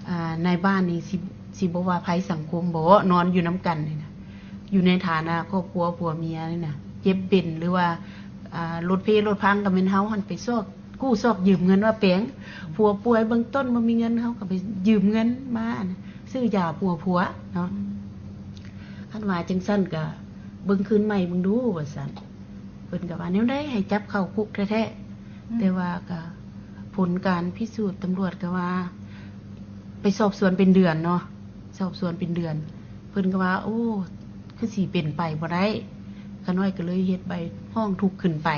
ອ່າ ນາຍບ້ານນີ້ຊິ ຊິບໍ່ວ່າໄພສັງຄົມບໍ ນອນຢູ່ນຳກັນນີ້ນະ ຢູ່ໃນຖານະຄອບຄົວຜົວເມຍນີ້ນະ ເຈັບເປັນ ຫຼືວ່າ ອ່າ ລົດເພລົດພັງ ກໍແມ່ນເຮົາຫັ້ນໄປຊອກກູ້ຊອກຢືມເງິນມາແປງ ຜົວປ່ວຍເບື້ອງຕົ້ນບໍ່ມີເງິນ ເຮົາກໍໄປຢືມເງິນມາ ອັນ ຊື້ຢາປົວຜົວເນາະ ຄັນວ່າຈັ່ງຊັ້ນກໍເບິ່ງຄືນໃໝ່ເບິ່ງດູວ່າຊັ້ນ ເພິ່ນກໍວ່າແນວໃດໃຫ້ຈັບເຂົ້າຄຸກແທ້ໆ ອືມ ແຕ່ວ່າກໍຜົນການພິສູດ ຕຳຫຼວດກໍວ່າໄປສອບສວນເປັນເດືອນເນາະ ສອບສວນເປັນເດືອນ ເພິ່ນກໍວ່າ ໂອ້ ຄືຊິເປັນໄປບໍ່ໄດ້ ຂະນ້ອຍກໍເລີຍເຮັດໃບຮ້ອງທຸກຂຶ້ນໄປ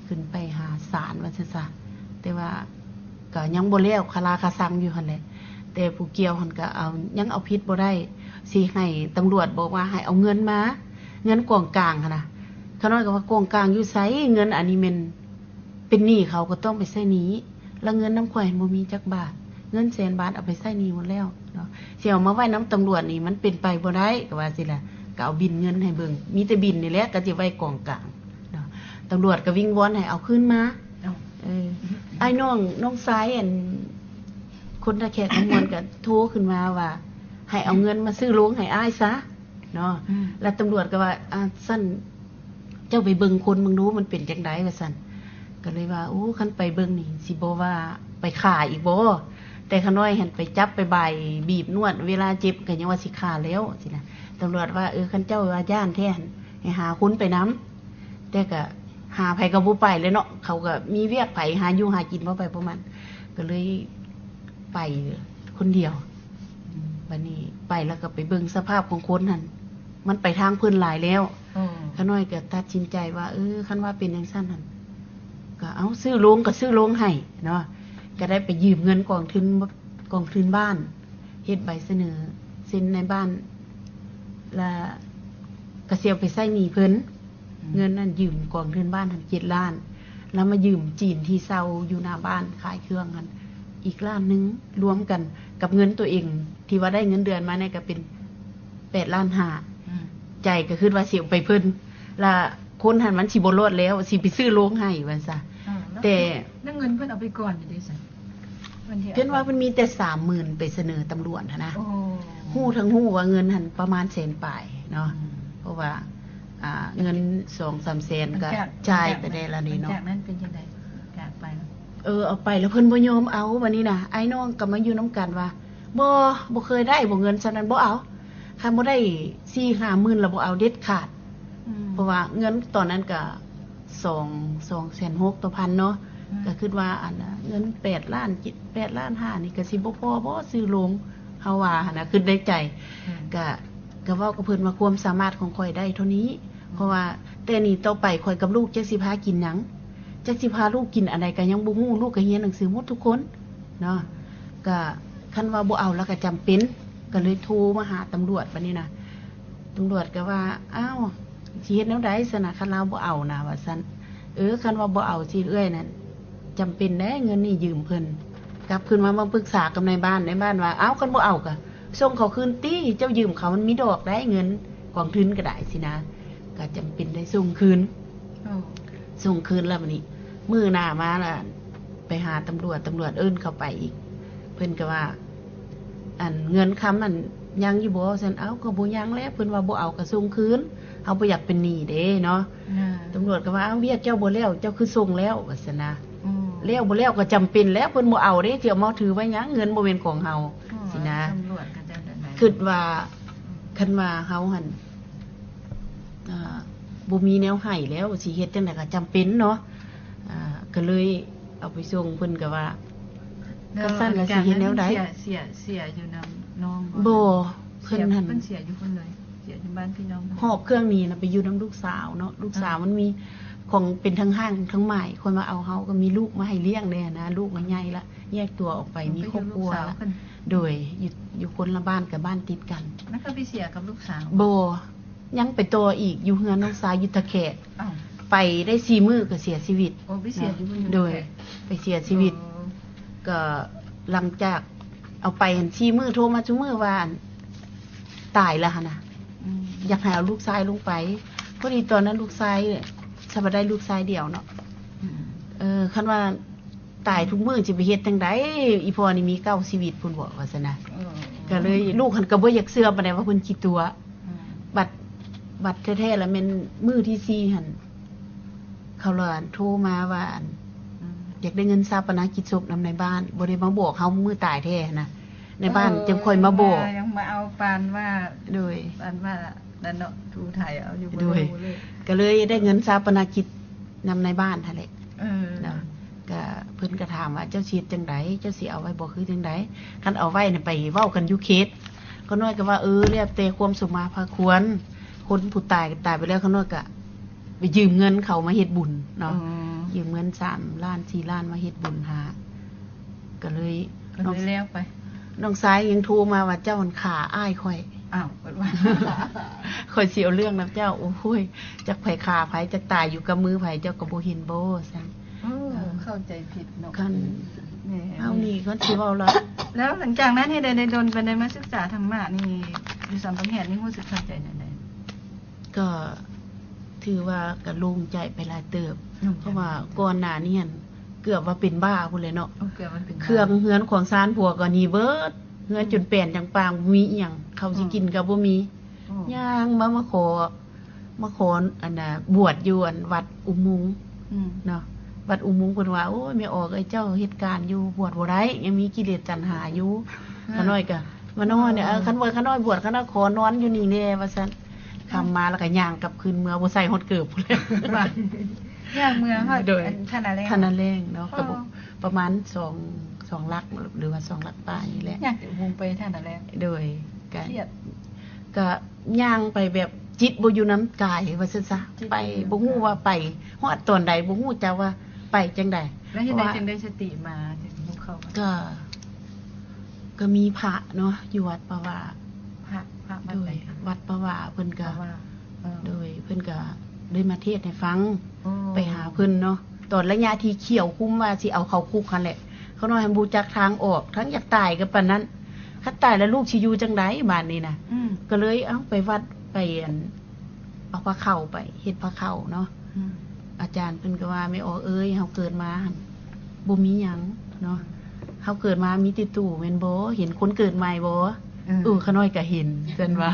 ຂຶ້ນໄປຫາສານວ່າຊັ້ນຊະ ແຕ່ວ່າກໍຍັງບໍ່ແລ້ວ ຄາລາຄາຊັງຢູ່ຫັ້ນແຫຼະ ແຕ່ຜູ້ກ່ຽວຫັ້ນກໍເອົາ ຍັງເອົາຜິດບໍ່ໄດ້ ຊິໃຫ້ຕຳຫຼວດບອກວ່າໃຫ້ເອົາເງິນມາ ເງິນກອງກາງຫັ້ນນະ. ຂ້ານ້ອຍກໍວ່າ ກອງກາງຢູ່ໃສ? ເງິນອັນນີ້ແມ່ນເປັນໜີ້ເຂົາ ກໍຕ້ອງໄປໃຊ້ໜີ້ ລະເງິນນຳຂ້ອຍຫັ້ນບໍ່ມີຈັກບາດ. ເງິນແສນບາດເອົາໄປໃຊ້ໜີ້ໝົດແລ້ວເນາະ. ຊິເອົາມາໄວ້ນຳຕຳຫຼວດນີ້ ມັນເປັນໄປບໍ່ໄດ້ ກໍວ່າຊີ້ລະ. ກໍເອົາບິນເງິນໃຫ້ເບິ່ງ ມີແຕ່ບິນນີ້ແຫຼະ ກໍຊິໄວ້ກອງກາງເນາະ. ຕຳຫຼວດກໍວິງວອນໃຫ້ເອົາຄືນມາ. ເອີ ອ້າຍນ້ອງ ນ້ອງຊາຍ ອັນ ຄົນທ່າແຂກຄຳມ່ວນກໍໂທຂຶ້ນມາວ່າ ໃຫ້ເອົາເງິນມາຊື້ໂລງໃຫ້ອ້າຍຊະເນາະ. ອືມ ແລ້ວຕຳຫຼວດກໍວ່າ ອາ ຊັ້ນ ເຈົ້າໄປເບິ່ງຄົນເບິ່ງດູ ມັນເປັນຈັ່ງໃດ ວ່າຊັ້ນ. ກໍເລີຍວ່າ ໂອ້ ຄັນໄປເບິ່ງນີ້ ຊິບໍ່ວ່າໄປຂ້າອີກບໍ່? ແຕ່ຂ້ານ້ອຍຫັ້ນໄປຈັບໄປບາຍ ບີບນວດ ເວລາເຈັບກໍຍັງວ່າຊິຂ້າແລ້ວຊີ້ນະ. ຕຳຫຼວດວ່າ ເອີ ຄັນເຈົ້າວ່າຢ້ານແທ້ຫັ້ນ ໃຫ້ຫາຄົນໄປນຳ. ແຕ່ກະຫາໃຜກໍບໍ່ໄປແຫຼະເນາະ ເຂົາກໍມີວຽກ ໃຜຫາຢູ່ຫາກິນ ເວົ້າໄປປະມານ ກໍເລີຍໄປຄົນດຽວ. ອືມ ບັດນີ້ໄປແລ້ວກໍໄປເບິ່ງສະພາບຂອງຄົນຫັ້ນ ມັນໄປທາງເພິ່ນຫຼາຍແລ້ວ. ຂ້ານ້ອຍກໍຕັດສິນໃຈວ່າ ເອີ ຄັນວ່າເປັນຈັ່ງຊັ້ນຫັ້ນ ກໍເອົາ ຊື້ໂລງກໍຊື້ໂລງໃຫ້ເນາະ. ກໍໄດ້ໄປຢືມເງິນກອງທຶນ ກອງທຶນບ້ານ ເຮັດໃບສະເໜີເຊັນນາຍບ້ານ ລະກະຊິເອົາໄປໃຊ້ໜີ້ເພິ່ນ. ອືມ ເງິນນັ້ນຢືມກອງທຶນບ້ານຫັ້ນເຈັດລ້ານ ລະມາຢືມຈີນທີ່ເຊົ່າຢູ່ໜ້າບ້ານຂາຍເຄື່ອງຫັ້ນອີກລ້ານໜຶ່ງ ລວມກັນກັບເງິນຕົວເອງທີ່ວ່າໄດ້ເງິນເດືອນມານີ້ກະເປັນແປດລ້ານຫ້າ. ອືມ ໃຈກະຄິດວ່າຊິເອົາໄປເພິ່ນ ລະຄົນຫັ້ນມັນຊິບໍ່ລອດແລ້ວ ຊິໄປຊື້ໂລງໃຫ້ວ່າຊະ. ອືມ ແຕ່ ແລ້ວເງິນເພິ່ນເອົາໄປກ່ອນຢູ່ເດຊັ້ນ? ເພິ່ນວ່າເພິ່ນມີແຕ່ສາມໝື່ນໄປສະເໜີຕຳຫຼວດຫັ້ນນະ. ໂອ້ ຮູ້ທັງຮູ້ວ່າເງິນຫັ້ນປະມານແສນປາຍເນາະ. ອືມ ເພາະວ່າ ອ່າ ເງິນສອງສາມແສນກໍຈ່າຍໄປແດ່ລະນີ້ເນາະ. ຫຼັງຈາກນັ້ນເປັນຈັ່ງໃດ? ຈາກໄປແລ້ວ ເອີ ເອົາໄປແລ້ວເພິ່ນບໍ່ຍອມເອົາ. ບັດນີ້ນະ ອ້າຍນ້ອງກໍມາຢູ່ນຳກັນວ່າ ບໍ່ ບໍ່ເຄີຍໄດ້ ບໍ່ ເງິນສ່ຳນັ້ນບໍ່ເອົາ. ຄັນບໍ່ໄດ້ສີ່ຫ້າໝື່ນລະບໍ່ເອົາເດັດຂາດ. ອືມ ເພາະວ່າເງິນຕອນນັ້ນກະສອງ ສອງແສນຫົກຕໍ່ພັນເນາະ. ອືມ ກະຄິດວ່າ ອັນ ເງິນແປດລ້ານ ເຈັດ ແປດລ້ານຫ້ານີ້ກະຊິບໍ່ພໍບໍ່ຊື້ໂລງ ເຮົາວ່າຫັ້ນນະ ຄິດໃນໃຈ. ອືມ ກະ ກະເວົ້າກັບເພິ່ນວ່າ ຄວາມສາມາດຂອງຂ້ອຍໄດ້ເທົ່ານີ້. ເພາະວ່າແຕ່ນີ້ຕໍ່ໄປຂ້ອຍກັບລູກຈັກຊິພາກິນຫຍັງ ຈັກຊິພາລູກກິນອັນໃດກໍຍັງບໍ່ຮູ້ ລູກກໍຮຽນໜັງສືໝົດທຸກຄົນເນາະ. ກໍຄັນວ່າບໍ່ເອົາແລ້ວກໍຈຳເປັນ ກໍເລີຍໂທມາຫາຕຳຫຼວດບັດນີ້ນະ. ຕຳຫຼວດກໍວ່າ ອ້າວ ຊິເຮັດແນວໃດຊັ້ນນະ ຄັນລາວບໍ່ເອົານະ ວ່າຊັ້ນ. ເອີ ຄັນວ່າບໍ່ເອົາຊິເອື້ອຍນັ້ນ ຈຳເປັນແດ່ ເງິນນີ້ຢືມເພິ່ນ. ກັບຂຶ້ນມາ ມາປຶກສາກັບນາຍບ້ານ ນາຍບ້ານວ່າ ອ້າວ ຄັນບໍ່ເອົາກໍສົ່ງເຂົາຄືນຕິ ເຈົ້າຢືມເຂົາມັນມີດອກໄດ໋ ເງິນກອງທຶນກໍໄດ້ຊີ້ນະ. ກໍຈຳເປັນໄດ້ສົ່ງຄືນ. ໂອ້ ສົ່ງຄືນແລ້ວບັດນີ້ ມື້ໜ້າມາລະໄປຫາຕຳຫຼວດ ຕຳຫຼວດເອີ້ນເຂົ້າໄປອີກ ເພິ່ນກໍວ່າ ອັນ ເງິນຄຳນັ້ນຍັງຢູ່ບໍ່? ຊັ້ນ ເອົ້າ ກໍບໍ່ຍັງແຫຼະ ເພິ່ນວ່າບໍ່ເອົາກໍສົ່ງຄືນ ເຮົາບໍ່ຢາກເປັນໜີ້ເດ້ເນາະ. ຕຳຫຼວດກໍວ່າ ເອົ້າ ວຽກເຈົ້າບໍ່ແລ້ວ ເຈົ້າຄືສົ່ງແລ້ວ ວ່າຊັ້ນນະ. ອືມ ແລ້ວບໍ່ແລ້ວກໍຈຳເປັນແຫຼະ ເພິ່ນບໍ່ເອົາເດ້ ຊິເອົາມາຖືໄວ້ຫຍັງ ເງິນບໍ່ແມ່ນຂອງເຮົາ ຊີ້ນະ. ຕຳຫຼວດກໍຈັ່ງໃດ ຄິດວ່າ ຄັນວ່າເຮົາຫັ້ນ ອ່າ ບໍ່ມີແນວໃຫ້ແລ້ວ ຊິເຮັດຈັ່ງໃດກໍຈຳເປັນເນາະ. ອ່າ ກໍເລີຍເອົາໄປສົ່ງ ເພິ່ນກໍວ່າ ຄັນຊັ້ນລະຊິເຮັດແນວໃດ? ເສຍ ເສຍ ເສຍຢູ່ນຳນ້ອງບໍ່? ບໍ່ ເພິ່ນຫັ້ນ ເສຍຢູ່ພຸ້ນເລີຍ ເສຍຢູ່ບ້ານພີ່ນ້ອງ. ຫອບເຄື່ອງໜີນະ ໄປຢູ່ນຳລູກສາວເນາະ ລູກສາວມັນມີຂອງເປັນທັງຮ້າງທັງໝ້າຍ ຄົນມາເອົາເຮົາ ກໍມີລູກມາໃຫ້ລ້ຽງແດ່ນະ ລູກກໍໃຫຍ່ລະ ແຍກຕົວອອກໄປ ມີຄອບຄົວລະ. ໂດຍ ຢູ່ ຢູ່ຄົນລະບ້ານກັບບ້ານຕິດກັນ. ແລ້ວກໍໄປເສຍກັບລູກສາວ? ບໍ່ ຍັງໄປຕໍ່ອີກ ຢູ່ເຮືອນນ້ອງຊາຍຢູ່ທ່າແຂກ. ໄປໄດ້ສີ່ມື້ກໍເສຍຊີວິດ. ໂອ້ ໄປເສຍຢູ່ພຸ້ນ. ໂດຍ ໄປເສຍຊີວິດ. ກໍຫຼັງຈາກເອົາໄປຫັ້ນສີ່ມື້ ໂທມາຊຸມື້ວ່າ ອັນ ຕາຍລະຫັ້ນນະ. ອືມ ຢາກໃຫ້ເອົາລູກຊາຍລົງໄປ ພໍດີຕອນນັ້ນລູກຊາຍ ສະບາໄດ້ລູກຊາຍດຽວເນາະ. ອືມ ເອີ ຄັນວ່າ ຕາຍທຸກມື້ຊິໄປເຮັດຈັ່ງໃດ ອີພໍ່ນີ້ມີເກົ້າຊີວິດພຸ້ນບໍ ວ່າຊັ້ນນະ. ເອີ ກໍເລີຍ ລູກຫັ້ນກໍບໍ່ຢາກເຊື່ອປານໃດວ່າເພິ່ນຂີ້ຕົວະ. ອືມ ບັດ ບັດແທ້ໆລະແມ່ນມື້ທີສີ່ຫັ້ນ ເຂົາລະໂທມາວ່າ ອັນ ອືມ ຢາກໄດ້ເງິນຊາປະນະກິດສົບນຳນາຍບ້ານ ບໍ່ໄດ້ມາບອກເຮົາມື້ຕາຍແທ້ຫັ້ນນະ. ໃນບ້ານ ເອີ ຈຶ່ງຄ່ອຍມາບອກ ຍັງມາເອົາປານວ່າ ໂດຍ ປານວ່ານັ້ນເນາະ ຖູໄຖເອົາຢູ່. ໂດຍ ກໍເລີຍໄດ້ເງິນຊາປະນະກິດນຳນາຍບ້ານຫັ້ນແຫຼະ. ເອີ ເນາະ ກະເພິ່ນກະຖາມວ່າ ເຈົ້າຊິເຮັດຈັ່ງໃດ ເຈົ້າຊິເອົາໄວ້ບໍ່ ຄືຈັ່ງໃດ? ຄັນເອົາໄວ້ນະ ໄປເວົ້າກັນຢູ່ເຂດ. ຂ້ານ້ອຍກະວ່າ ເອີ ແລ້ວແຕ່ຄວາມສົມມາພາຄວນ ຄົນຜູ້ຕາຍກະຕາຍໄປແລ້ວ ຂ້ານ້ອຍກະໄປຢືມເງິນເຂົາມາເຮັດບຸນເນາະ. ອໍ ຢືມເງິນສາມລ້ານ ສີ່ລ້ານມາເຮັດບຸນຫາ ກະເລີຍ ກະເລີຍແລ້ວໄປ. ນ້ອງຊາຍຍັງໂທມາວ່າ ເຈົ້າຫັ້ນຂ້າອ້າຍຂ້ອຍ. ອ້າວ ຂ້ອຍວ່າ ຂ້ ຂ້ອຍຊິເອົາເລື່ອງນຳເຈົ້າ. ໂອ້ຍ ຈັກໃຜຂ້າໃຜ ຈັກຕາຍຢູ່ກັບມືໃຜ ເຈົ້າກໍບໍ່ເຫັນບໍ່ ວ່າຊັ້ນ. ເອີ ເອີ ເຂົ້າໃຈຜິດເນາະ ຄັນ ແມ່ ເຮົານີ້ຄັນຊິເວົ້າລະ ແລ້ວຫຼັງຈາກນັ້ນເຮັດໃດໄດ້ດົນປານໃດ ມາສຶກສາທຳມະນີ້ ຢູ່ສຳປະແຫດນີ້ ຮູ້ສຶກເຂົ້າໃຈແນວໃດ? ກໍຖືວ່າກໍໂລ່ງໃຈໄປຫຼາຍເຕີບ ໂລ່ງໃຈ ເພາະວ່າກ່ອນໜ້ານີ້ຫັ້ນ ເກືອບວ່າເປັນບ້າພຸ້ນແຫຼະເນາະ. ໂອ້ ເກືອບວ່າເປັນບ້າ ເຄື່ອງເຮືອນຂອງຊານຜົວກໍໜີເບິດ ເຮືອນ ອືມ ຈົນແປນຈັ່ງປາງ ບໍ່ມີອີ່ຫຍັງ ເຂົ້າຊິກິນ ອືມ ກໍບໍ່ມີ. ອໍ ຍ່າງມາ ມາຂໍ ມາຂໍ ອັນນ່າ ບວດຢູ່ ອັນ ວັດອຸໂມງ ອືມ ເນາະ. ວັດອຸໂມງ ເພິ່ນວ່າ ໂອ້ຍ ແມ່ອອກເອີຍ ເຈົ້າເຮັດການຢູ່ ບວດບໍ່ໄດ້ ຍັງມີກິເລດຕັນຫາຢູ່. ອືມ ຂ້ານ້ອຍກໍມານອນນີ້ ອໍ ເອີ ຂ້ານ້ອຍ ຂ້ານ້ອຍບວດ ຂ້ານ້ອຍຂໍນອນຢູ່ນີ້ແດ່ ວ່າຊັ້ນ. ອືມ ຄ່ຳມາແລ້ວກໍຍ່າງກັບຄືນເມືອ ບໍ່ໃສ່ຮອດເກີບພຸ້ນແຫຼະ ວ່າ ຍ່າງເມືອຮອດ ໂດຍ ອັນທ່ານາແລ້ງ ທ່ານາແລ້ງເນາະ. ອໍ ກໍບໍ່ ປະມານສອງ ສອງຫຼັກ ຫຼືວ່າສອງຫຼັກປາຍນີ້ແຫຼະ ຍ່າງຈາກອຸໂມງໄປທ່ານາແລ້ງ. ໂດຍ ກໍ ຄຽດ ກໍຍ່າງໄປແບບຈິດບໍ່ຢູ່ນຳກາຍ ວ່າຊັ້ນຊະ ຈິດ ໄປ ບໍ່ຢູ່ນຳກາຍ ບໍ່ຮູ້ວ່າໄປຮອດຕອນໃດ ບໍ່ຮູ້ຈັກວ່າໄປຈັ່ງໃດ. ແລ້ວເຮັດໃດຈຶ່ງໄດ້ສະຕິມາ ຈຶ່ງຮູ້ເຂົ້າ? ກໍ ກໍມີພະເນາະ ຢູ່ວັດປະວາ ພະ ພະວັດໃດຄະ? ໂດຍ ວັດປະວາ ເພິ່ນກໍ ປະວາ ເອີ ໂດຍ ເພິ່ນກໍໄດ້ມາເທດໃຫ້ຟັງ. ອໍ ໄປຫາເພິ່ນເນາະ ຕອນໄລຍະທີ່ຂຽວຄຸມວ່າຊິເອົາເຂົ້າຄຸກຫັ້ນແຫຼະ. ຂ້ານ້ອຍຫັ້ນບໍ່ຈັກທາງອອກ ທັງຢາກຕາຍກໍປານນັ້ນ ຄັນຕາຍແລ້ວລູກຊິຢູ່ຈັ່ງໃດບາດນີ້ນະ. ອືມ ກໍເລີຍ ເອົ້າ ໄປວັດ ໄປ ອັນ ເອົາພາເຂົ້າໄປ ເຮັດພາເຂົ້າເນາະ. ອືມ ອາຈານເພິ່ນກໍວ່າ ແມ່ອອກເອີຍ ເຮົາເກີດມາຫັ້ນບໍ່ມີຫຍັງເນາະ ເຮົາເກີດມາມີແຕ່ຕູ້ແມ່ນບໍ່? ເຫັນຄົນເກີດໃໝ່ບໍ່? ເອີ ເອີ ຂ້ານ້ອຍກໍເຫັນ ເພິ່ນວ່າ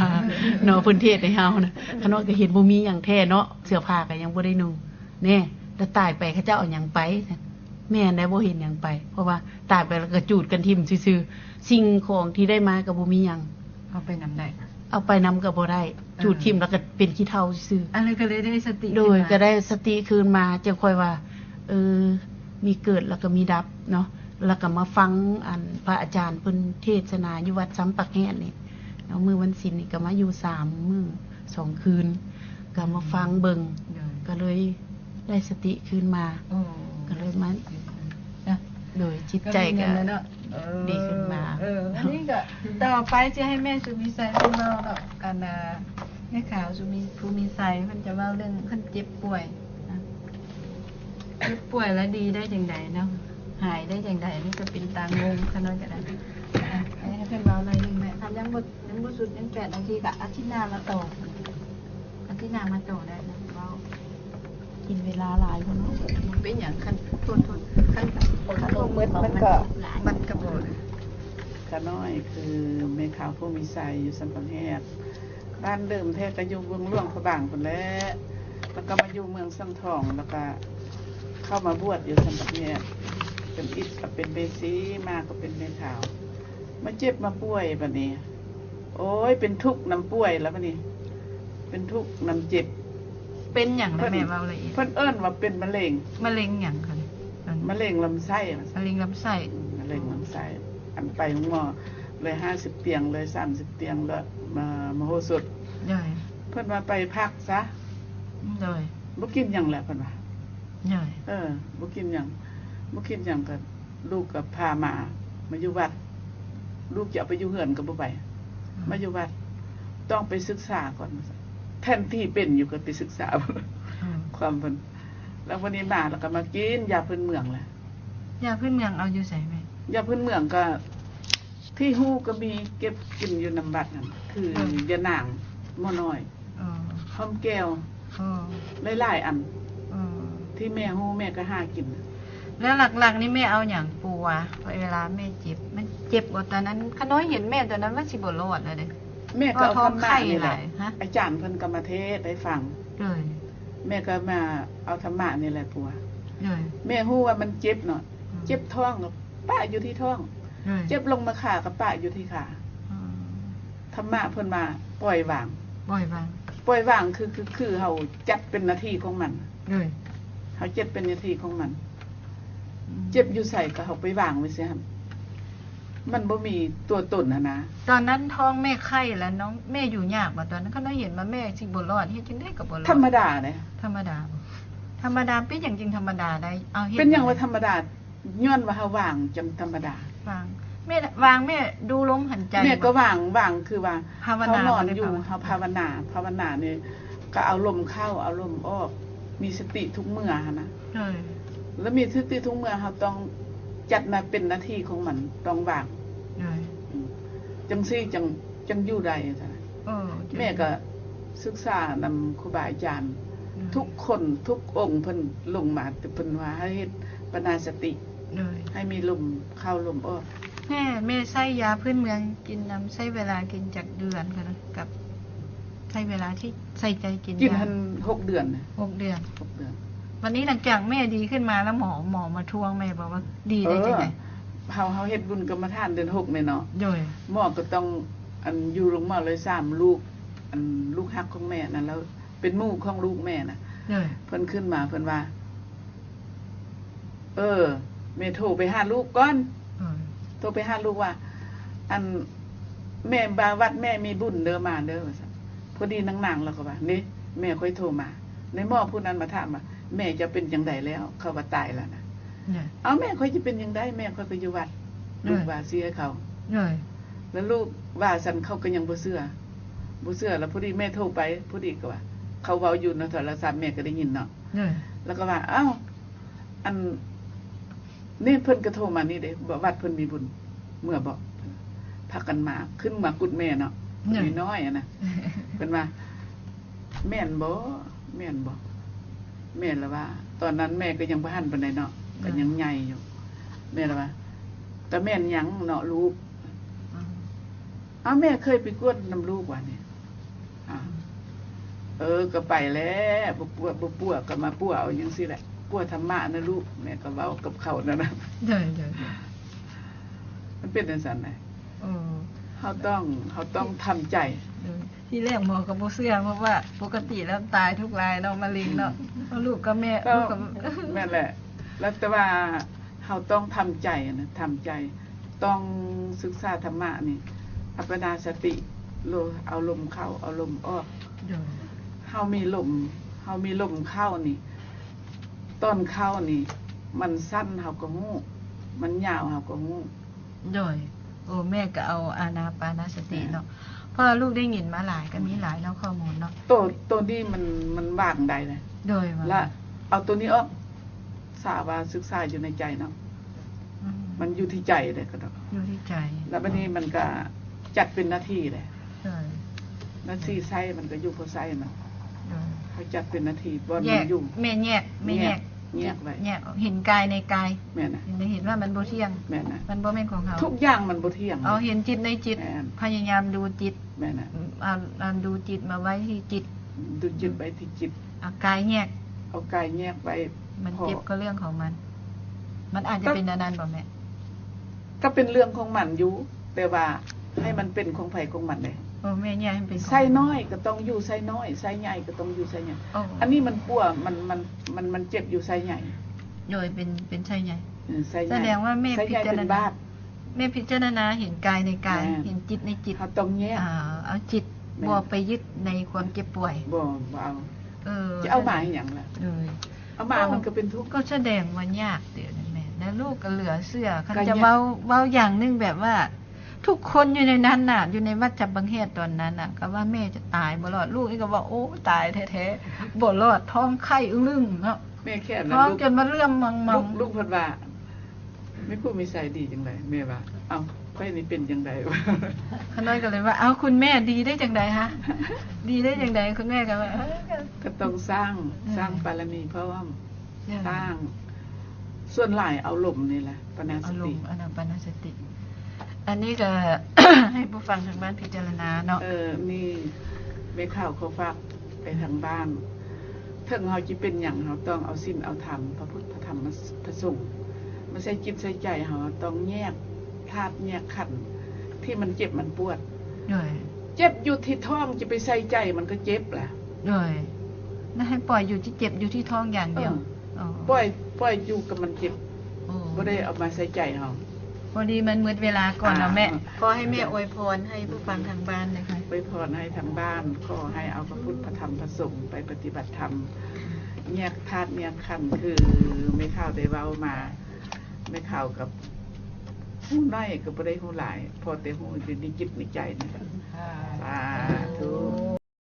ເນາະ ເພິ່ນເທດໃຫ້ເຮົານະ ຂ້ານ້ອຍກໍເຫັນບໍ່ມີຫຍັງແທ້ເນາະ ເສື້ອຜ້າກໍຍັງບໍ່ໄດ້ນຸ່ງ. ແນ່ ແລ້ວຕາຍໄປເຂົາເຈົ້າເອົາຫຍັງໄປ? ແມ່ນແຫຼະ ບໍ່ເຫັນຫຍັງໄປ ເພາະວ່າຕາຍໄປແລ້ວກໍຈູດກັນຖິ້ມຊື່ໆ ສິ່ງຂອງທີ່ໄດ້ມາກໍບໍ່ມີຫຍັງ ເອົາໄປນຳໄດ້ ເອົາໄປນຳກໍບໍ່ໄດ້ ເອີ ຈູດຖິ້ມແລ້ວກໍເປັນຂີ້ເຖົ້າຊື່ໆ. ອັນນັ້ນກໍເລີຍໄດ້ສະຕິ ໂດຍ ຂຶ້ນມາ ກໍໄດ້ສະຕິຄືນມາ ຈັ່ງຄ່ອຍວ່າ ເອີ ມີເກີດແລ້ວກໍມີດັບເນາະ. ແລ້ວກໍມາຟັງ ອັນ ພະອາຈານເພິ່ນເທດສະໜາຢູ່ວັດຊຳປາກແຮດນີ້ເນາະ ມື້ວັນສິນນີ້ກໍມາຢູ່ສາມມື້ສອງຄືນ ກໍມາຟັງເບິ່ງ ໂດຍ ກໍເລີຍໄດ້ສະຕິຄືນມາ. ໂອ້ ກໍເລີຍມາ ໂດຍ ຈິດໃຈກໍ ກໍມີເງິນແລ້ວເນາະ ເອີ ດີຂຶ້ນມາ. ເອີ ອັນນີ້ກໍຕໍ່ໄປຈະໃຫ້ແມ່ສຸວິໄຊເພິ່ນເວົ້າເນາະ ອັນ ອ່າ ແມ່ຂາວສຸມີ ພູມີໄຊ ເພິ່ນຈະເວົ້າເລື່ອງເພິ່ນເຈັບປ່ວຍນະ ເຈັບປ່ວຍແລ້ວດີໄດ້ຈັ່ງໃດເນາະ ຫາຍໄດ້ຈັ່ງໃດ ນີ້ກໍເປັນຕາງົງຂະນ້ອຍກໍໄດ້. ອ່ະ ໃຫ້ເພິ່ນເວົ້າໜ້ອຍໜຶ່ງແມ່ ຄັນຍັງບໍ່ ຍັງບໍ່ສຸດ ຍັງແປດນາທີ ກໍອາທິດໜ້າມາຕໍ່ ອາທິດໜ້າມາຕໍ່ໄດ້ນະ ເວົ້າ ກິນເວລາຫຼາຍພຸ້ນເນາະ. ບໍ່ເປັນຫຍັງ ຄັນ ໂທດໆ ຄັນ ຄັນບໍ່ໝົດມັນກໍ ມັນກໍບໍ່. ຂະນ້ອຍຄືແມ່ຂາວພູມີໄຊ ຢູ່ຊຳປາກແຮດ ບ້ານເດີມແທ້ກໍຢູ່ເມືອງຫຼວງພະບາງພຸ້ນແຫຼະ ແລ້ວກໍມາຢູ່ເມືອງສັງທອງ ແລ້ວກໍເຂົ້າມາບວດຢູ່ຊຳປາກແຮດ ເປັນອິດກໍເປັນແມ່ຊີ ມາກໍເປັນແມ່ຂາວ ມາເຈັບມາປ່ວຍບາດນີ້ ໂອ້ຍ ເປັນທຸກນຳປ່ວຍລະບາດນີ້ ເປັນທຸກນຳເຈັບ. ເປັນຫຍັງລະແມ່ ເວົ້າລະອຽດ. ເພິ່ນເອີ້ນວ່າເປັນມະເຮັງ. ມະເຮັງຫຍັງຄະ? ມະເຮັງລຳໄສ້. ມະເຮັງລຳໄສ້. ອືມ ມະເຮັງລຳໄສ້. ອັນໄປໂຮງໝໍເລີຍຫ້າສິບຕຽງ ເລີຍສາມສິບຕຽງ ແລ້ວມາ ມະໂຫສົດ. ໂດຍ. ເພິ່ນວ່າໄປພັກຊະ. ໂດຍ. ບໍ່ກິນຫຍັງແຫຼະເພິ່ນວ່າ. ໂດຍ. ເອີ ບໍ່ກິນຫຍັງ ບໍ່ກິນຫຍັງກໍ ລູກກໍພາມາ ມາຢູ່ວັດ ລູກຈະເອົາໄປຢູ່ເຮືອນກໍບໍ່ໄປ ອືມ ມາຢູ່ວັດ ຕ້ອງໄປສຶກສາກ່ອນ ແທນທີ່ເປັນຢູ່ກໍໄປສຶກສາ ອືມ ຄວາມເພິ່ນ ແລ້ວວັນນີ້ມາ ແລ້ວກໍມາກິນຢາພື້ນເມືອງແຫຼະ. ຢາພື້ນເມືອງເອົາຢູ່ໃສແມ່? ຢາພື້ນເມືອງກໍ ທີ່ຮູ້ກໍມີເກັບກິນຢູ່ນຳວັດຫັ້ນ ຄື ອືມ ຢານາງໝໍນ້ອຍ ອໍ ຫອມແກ້ວ ອໍ ຫຼາຍໆອັນ ອໍ ທີ່ແມ່ຮູ້ແມ່ກໍຫາກິນ. ແລ້ວຫຼັກໆນີ້ແມ່ເອົາຫຍັງປົວ ເວລາແມ່ເຈັບ ມັນເຈັບບໍ່? ຕອນນັ້ນຂະນ້ອຍເຫັນແມ່ຕອນນັ້ນມັນຊິບໍ່ລອດແລ້ວເດ້ ແມ່ກໍເອົາທຳມະນີ້ແຫຼະ ອາຈານເພິ່ນກໍມາເທດໃຫ້ຟັງ ໂດຍ ແມ່ກໍມາເອົາທຳມະນີ້ແຫຼະປົວ ໂດຍ ແມ່ຮູ້ວ່າມັນເຈັບເນາະ ອືມ ເຈັບທ້ອງກໍປະຢູ່ທີ່ທ້ອງ ໂດຍ ເຈັບລົງມາຂາກໍປະຢູ່ທີ່ຂາ ອືມ ທຳມະເພິ່ນວ່າປ່ອຍວາງ ປ່ອຍວາງ ປ່ອຍວາງຄື ຄື ຄືເຮົາຈັດເປັນໜ້າທີ່ຂອງມັນ ໂດຍ ເຮົາຈັດເປັນໜ້າທີ່ຂອງມັນ ອືມ ເຈັບຢູ່ໃສກໍເຮົາໄປວາງໄວ້ໃສ່ຫັ້ນ ມັນບໍ່ມີຕົວຕົນຫັ້ນນະ. ຕອນນັ້ນທ້ອງແມ່ໄຂ່ແລ້ວນ້ອງ ແມ່ຢູ່ຍາກບໍ່ຕອນນັ້ນ? ຄັນເຮົາເຫັນວ່າແມ່ຊິບໍ່ລອດ ເຮັດຈັ່ງໃດກໍບໍ່ລອດ ທຳມະດາເດ້ ທຳມະດາບໍ່? ທຳມະດາ ເປັນຫຍັງຈຶ່ງທຳມະດາໄດ້? ເອົາ ເຮັດ ເປັນຫຍັງວ່າທຳມະດາ? ຍ້ອນວ່າເຮົາວາງຈັ່ງທຳມະດາ ວາງ ແມ່ວາງ ແມ່ດູລົມຫັນໃຈ ແມ່ກໍວາງ ວາງຄືວ່າ ພາວະນາ ເຮົານອນຢູ່ ເຮົາພາວະນາ ພາວະນານີ້ກໍເອົາລົມເຂົ້າ ເອົາລົມອອກ ມີສະຕິທຸກເມື່ອຫັ້ນນະ ໂດຍ ແລ້ວມີສະຕິທຸກເມື່ອ ເຮົາຕ້ອງຈັດໜ້າ ເປັນໜ້າທີ່ຂອງມັນ ຕ້ອງວາງ ໂດຍ ອືມ ຈັ່ງຊີ້ຈັ່ງ ຈັ່ງຢູ່ໄດ້ ເອີ ແມ່ກໍສຶກສານຳຄູບາອາຈານ ໂດຍ ທຸກຄົນ ທຸກອົງ ເພິ່ນລົງມາ ແຕ່ເພິ່ນວ່າໃຫ້ເຮັດປານາສະຕິ ໂດຍ ໃຫ້ມີລົມເຂົ້າລົມອອກ. ແມ່ ແມ່ໃຊ້ຢາພື້ນເມືອງກິນນຳ ໃຊ້ເວລາກິນຈັກເດືອນ ກັບໃຊ້ເວລາທີ່ໃສ່ໃຈກິນ ກິນຫັ້ນຫົກເດືອນ ຫົກເດືອນ ຫົກເດືອນ. ບັດນີ້ຫຼັງຈາກແມ່ດີຂຶ້ນມາແລ້ວ ໝໍ ໝໍມາທວງແມ່ບອກວ່າດີໄດ້ຈັ່ງໃດ? ເຮົາ ເຮົາເຮັດບຸນກຳມະຖານເດືອນຫົກນີ້ເນາະ ໂດຍ ໝໍກໍຕ້ອງ ອັນ ຢູ່ໂຮງໝໍເລີຍ ສາມລູກ ອັນ ລູກຮັກຂອງແມ່ນັ້ນ ແລ້ວເປັນໝູ່ຂອງລູກແມ່ນະ ໂດຍ ເພິ່ນຂຶ້ນມາ ເພິ່ນວ່າ ເອີ ແມ່ໂທໄປຫາລູກກ່ອນ ເອີ ໂທໄປຫາລູກວ່າ ອັນ ແມ່ມາວັດ ແມ່ມີບຸນເດີ ມາເດີ ວ່າຊັ້ນ. ພໍດີນາງໆ ລາວກໍວ່າ ນີ້ ແມ່ຂ້ອຍໂທມາ ໃນໝໍຜູ້ນັ້ນມາຖາມວ່າ ແມ່ເຈົ້າເປັນຈັ່ງໃດແລ້ວ? ເຂົາວ່າຕາຍແລ້ວນະ ເອີ ເອົາ ແມ່ຂ້ອຍຈະເປັນຈັ່ງໃດ ແມ່ຂ້ອຍກໍຢູ່ວັດ ເອີ ລູກວ່າຊີ້ໃຫ້ເຂົາ ເອີ ແລ້ວລູກວ່າຊັ້ນ ເຂົາກໍຍັງບໍ່ເຊື່ອ ບໍ່ເຊື່ອ ແລ້ວພໍດີແມ່ໂທໄປ ພໍດີກໍວ່າ ເຂົາເວົ້າຢູ່ໃນໂທລະສັບ ແມ່ກໍໄດ້ຍິນເນາະ ເອີ ແລ້ວກໍວ່າ ເອົ້າ ອັນ ນີ້ເພິ່ນກໍໂທມານີ້ເດ້ ວ່າວັດເພິ່ນມີບຸນ ເມືອບໍ່? ພາກັນມາ ຂຶ້ນມາກຸດແມ່ເນາະ ເອີ ນ້ອຍໆ ຫັ້ນນະ ເພິ່ນວ່າ ແມ່ນບໍ່? ແມ່ນບໍ່? ແມ່ລະວ່າ ຕອນນັ້ນແມ່ກໍຍັງບໍ່ທັນປານໃດເນາະ ເອີ ກໍຍັງໃຫຍ່ຢູ່ ແມ່ລະວ່າ ກະແມ່ນຫຍັງເນາະລູກ? ອືມ ອ້າວ ແມ່ເຄີຍໄປກວດນຳລູກວ່ານີ້ ອືມ ເອີ ກໍໄປແຫຼະ ບໍ່ປົວ ບໍ່ປົວກໍມາປົວເອົາຈັ່ງຊີ້ແຫຼະ ປົວທຳມະນະລູກ ແມ່ກໍເວົ້າກັບເຂົານັ້ນນະ ໂດຍ ໂດຍ ໂດຍ ມັນເປັນຈັ່ງຊັ້ນນະ ເອີ ເຮົາຕ້ອງ ເຮົາຕ້ອງທຳໃຈ ໂດຍ ທີແລກໝໍກໍບໍ່ເຊື່ອ ເພາະວ່າປົກກະຕິແລ້ວຕາຍທຸກຫຼາຍເນາະ ມະເຮັງເນາະ ອືມ ເພາະລູກກັບແມ່ ລູກກັບ ແມ່ນແຫຼະ ແລ້ວແຕ່ວ່າ ເຮົາຕ້ອງທຳໃຈນະ ທຳໃຈ ຕ້ອງສຶກສາທຳມະນີ້ ອັບປະນາສະຕິ ໂລ ເອົາລົມເຂົ້າ ເອົາລົມອອກ ໂດຍ ເຮົາມີລົມ ເຮົາມີລົມເຂົ້ານີ້ ຕອນເຂົ້ານີ້ ມັນສັ້ນເຮົາກໍຮູ້ ມັນຍາວເຮົາກໍຮູ້ ໂດຍ ໂອ້ ແມ່ກໍເອົາອານາປານາສະຕິເນາະ ເພາະວ່າລູກໄດ້ຍິນມາຫຼາຍ ກໍມີຫຼາຍເນາະ ຂໍ້ມູນເນາະ ໂຕ ໂຕນີ້ມັນ ມັນວາງໄດ້ເລີຍ ໂດຍ ແລະ ເອົາໂຕນີ້ອອກ ສາວ່າສຶກສາຢູ່ໃນໃຈເນາະ ອືມ ມັນຢູ່ທີ່ໃຈເດ້ ກໍດອກ ຢູ່ທີ່ໃຈ ແລ້ວບັດນີ້ມັນກໍຈັດເປັນໜ້າທີ່ເດ້ ເອີ ໜ້າທີ່ໃຊ້ມັນກໍຢູ່ພໍໃຊ້ເນາະ ເອີ ເຮົາຈັດເປັນໜ້າທີ່ບ່ອນມັນຢູ່ ແມ່ແຍກ ແມ່ແຍກ ແຍກໄວ້ ແຍກອອກ ເຫັນກາຍໃນກາຍ ແມ່ນນະ ເຫັນ ເຫັນວ່າມັນບໍ່ທ່ຽງ ແມ່ນນະ ມັນບໍ່ແມ່ນຂອງເຮົາ ທຸກຢ່າງມັນບໍ່ທ່ຽງ ເອົາເຫັນຈິດໃນຈິດ ແມ່ນ ພະຍາຍາມດູຈິດ ແມ່ນນະ ອືມ ເອົາ ເອົາດູຈິດມາໄວ້ທີ່ຈິດ ດູຈິດໄວ້ທີ່ຈິດ ເອົາກາຍແຍກ ເອົາກາຍແຍກໄວ້ ມັນເຈັບກໍເລື່ອງຂອງມັນ ມັນອາດຈະເປັນອັນນັ້ນບໍ່ແມ່? ກໍເປັນເລື່ອງຂອງມັນຢູ່ ແຕ່ວ່າໃຫ້ມັນເປັນຂອງໃຜຂອງມັນເດ້ ເອີ ແມ່ຢາກໃຫ້ມັນເປັນຂອງ ໄຊນ້ອຍກໍຕ້ອງຢູ່ໄຊນ້ອຍ ໄຊໃຫຍ່ກໍຕ້ອງຢູ່ໄຊໃຫຍ່ ໂອ້ ອັນນີ້ມັນປົວ ມັນ ມັນ ມັນ ມັນເຈັບຢູ່ໄຊໃຫຍ່ ໂດຍ ເປັນ ເປັນໄຊໃຫຍ່ ເອີ ໄຊໃຫຍ່ ສະແດງວ່າແມ່ ໄຊໃຫຍ່ເປັນບາດ ແມ່ພິຈາລະນາເຫັນກາຍໃນກາຍ ແມ່ນ ເຫັນຈິດໃນຈິດ ເຮົາຕ້ອງແຍກ ອ່າ ເອົາຈິດ ແມ່ນ ບໍ່ໄປຍຶດໃນຄວາມເຈັບປ່ວຍ ບໍ່ ບໍ່ເອົາ ເອີ ຈະເອົາມາເຮັດຫຍັງລະ ໂດຍ ເອົາມາມັນກໍເປັນທຸກ ກໍສະແດງວ່າຍາກເດ ແມ່ ແລ້ວລູກກໍເຫຼືອເຊື່ອ ຄັນຈະເວົ້າ ເວົ້າຢ່າງໜຶ່ງແບບວ່າ ທຸກຄົນຢູ່ໃນນັ້ນນະ ຢູ່ໃນວັດຈຳບັງແຮດຕອນນັ້ນນະ ກໍວ່າແມ່ຈະຕາຍບໍ່ລອດ ລູກນີ້ກໍວ່າ ໂອ້ ຕາຍແທ້ໆ ບໍ່ລອດ ທ້ອງໄຂ້ອຶ້ງໆ ເນາະ ແມ່ແຄ້ນນະ ທ້ອງຈົນວ່າເຫຼື້ອມມັງໆ ລູກ ລູກເພິ່ນວ່າ ມີຜູ້ມີໄຊດີຈັ່ງໃດ ແມ່ວ່າ ເອົ້າ ຂ້ອຍນີ້ເປັນຈັ່ງໃດ ຂ້ານ້ອຍກໍເລີຍວ່າ ເອົ້າ ຄຸນແມ່ດີໄດ້ຈັ່ງໃດຫະ ດີໄດ້ຈັ່ງໃດ ຄຸນແມ່ກໍວ່າ ເອີ ກໍຕ້ອງສ້າງ ເອີ ສ້າງບາລະມີພ້ອມ ເຈົ້າ ສ້າງ ສ່ວນຫຼາຍເອົາລົມນີ້ແຫຼະ ປານາສະຕິ ເອົາລົມ ອານາປານາສະຕິ ອັນນີ້ກໍ ໃຫ້ຜູ້ຟັງທາງບ້ານພິຈາລະນາເນາະ ເອີ ນີ້ ແມ່ຂ່າວຂໍຝາກໄປທາງບ້ານ ເຖິງເຮົາຈະເປັນຫຍັງ ເຮົາຕ້ອງເອົາສິນເອົາທຳ ພະພຸດພະທຳ ພະສົງ ມາໃສ່ຈິດໃສ່ໃຈເຮົາ ເຮົາຕ້ອງແຍກທາດແຍກຂັນທີ່ມັນເຈັບມັນປວດ ໂດຍ ເຈັບຢູ່ທີ່ທ້ອງ ຈະໄປໃສ່ໃຈມັນກໍເຈັບລະ ໂດຍ ນັ້ນໃຫ້ປ່ອຍຢູ່ທີ່ເຈັບຢູ່ທີ່ທ້ອງຢ່າງດຽວ ເອີ ອໍ ປ່ອຍ ປ່ອຍຢູ່ກັບມັນເຈັບ ໂອ້ ບໍ່ໄດ້ເອົາມາໃສ່ໃຈເຮົາ ພໍດີມັນໝົດເວລາກ່ອນເນາະແມ່ ອ່າ ຂໍໃຫ້ແມ່ອວຍພອນໃຫ້ຜູ້ຟັງທາງບ້ານແດ່ ອວຍພອນໃຫ້ທາງບ້ານ ຂໍໃຫ້ເອົາພະພຸດພະທຳພະສົງໄປປະຕິບັດທຳ ແຍກທາດແຍກຂັນ ຄືແມ່ຂ່າວໄດ້ເວົ້າມາ ແມ່ຂ່າວກັບ ຮູ້ໜ້ອຍກໍບໍ່ໄດ້ຮູ້ຫຼາຍ ພໍແຕ່ຮູ້ຢູ່ໃນຈິດໃນໃຈນີ້ແຫຼະ. ສາທຸ.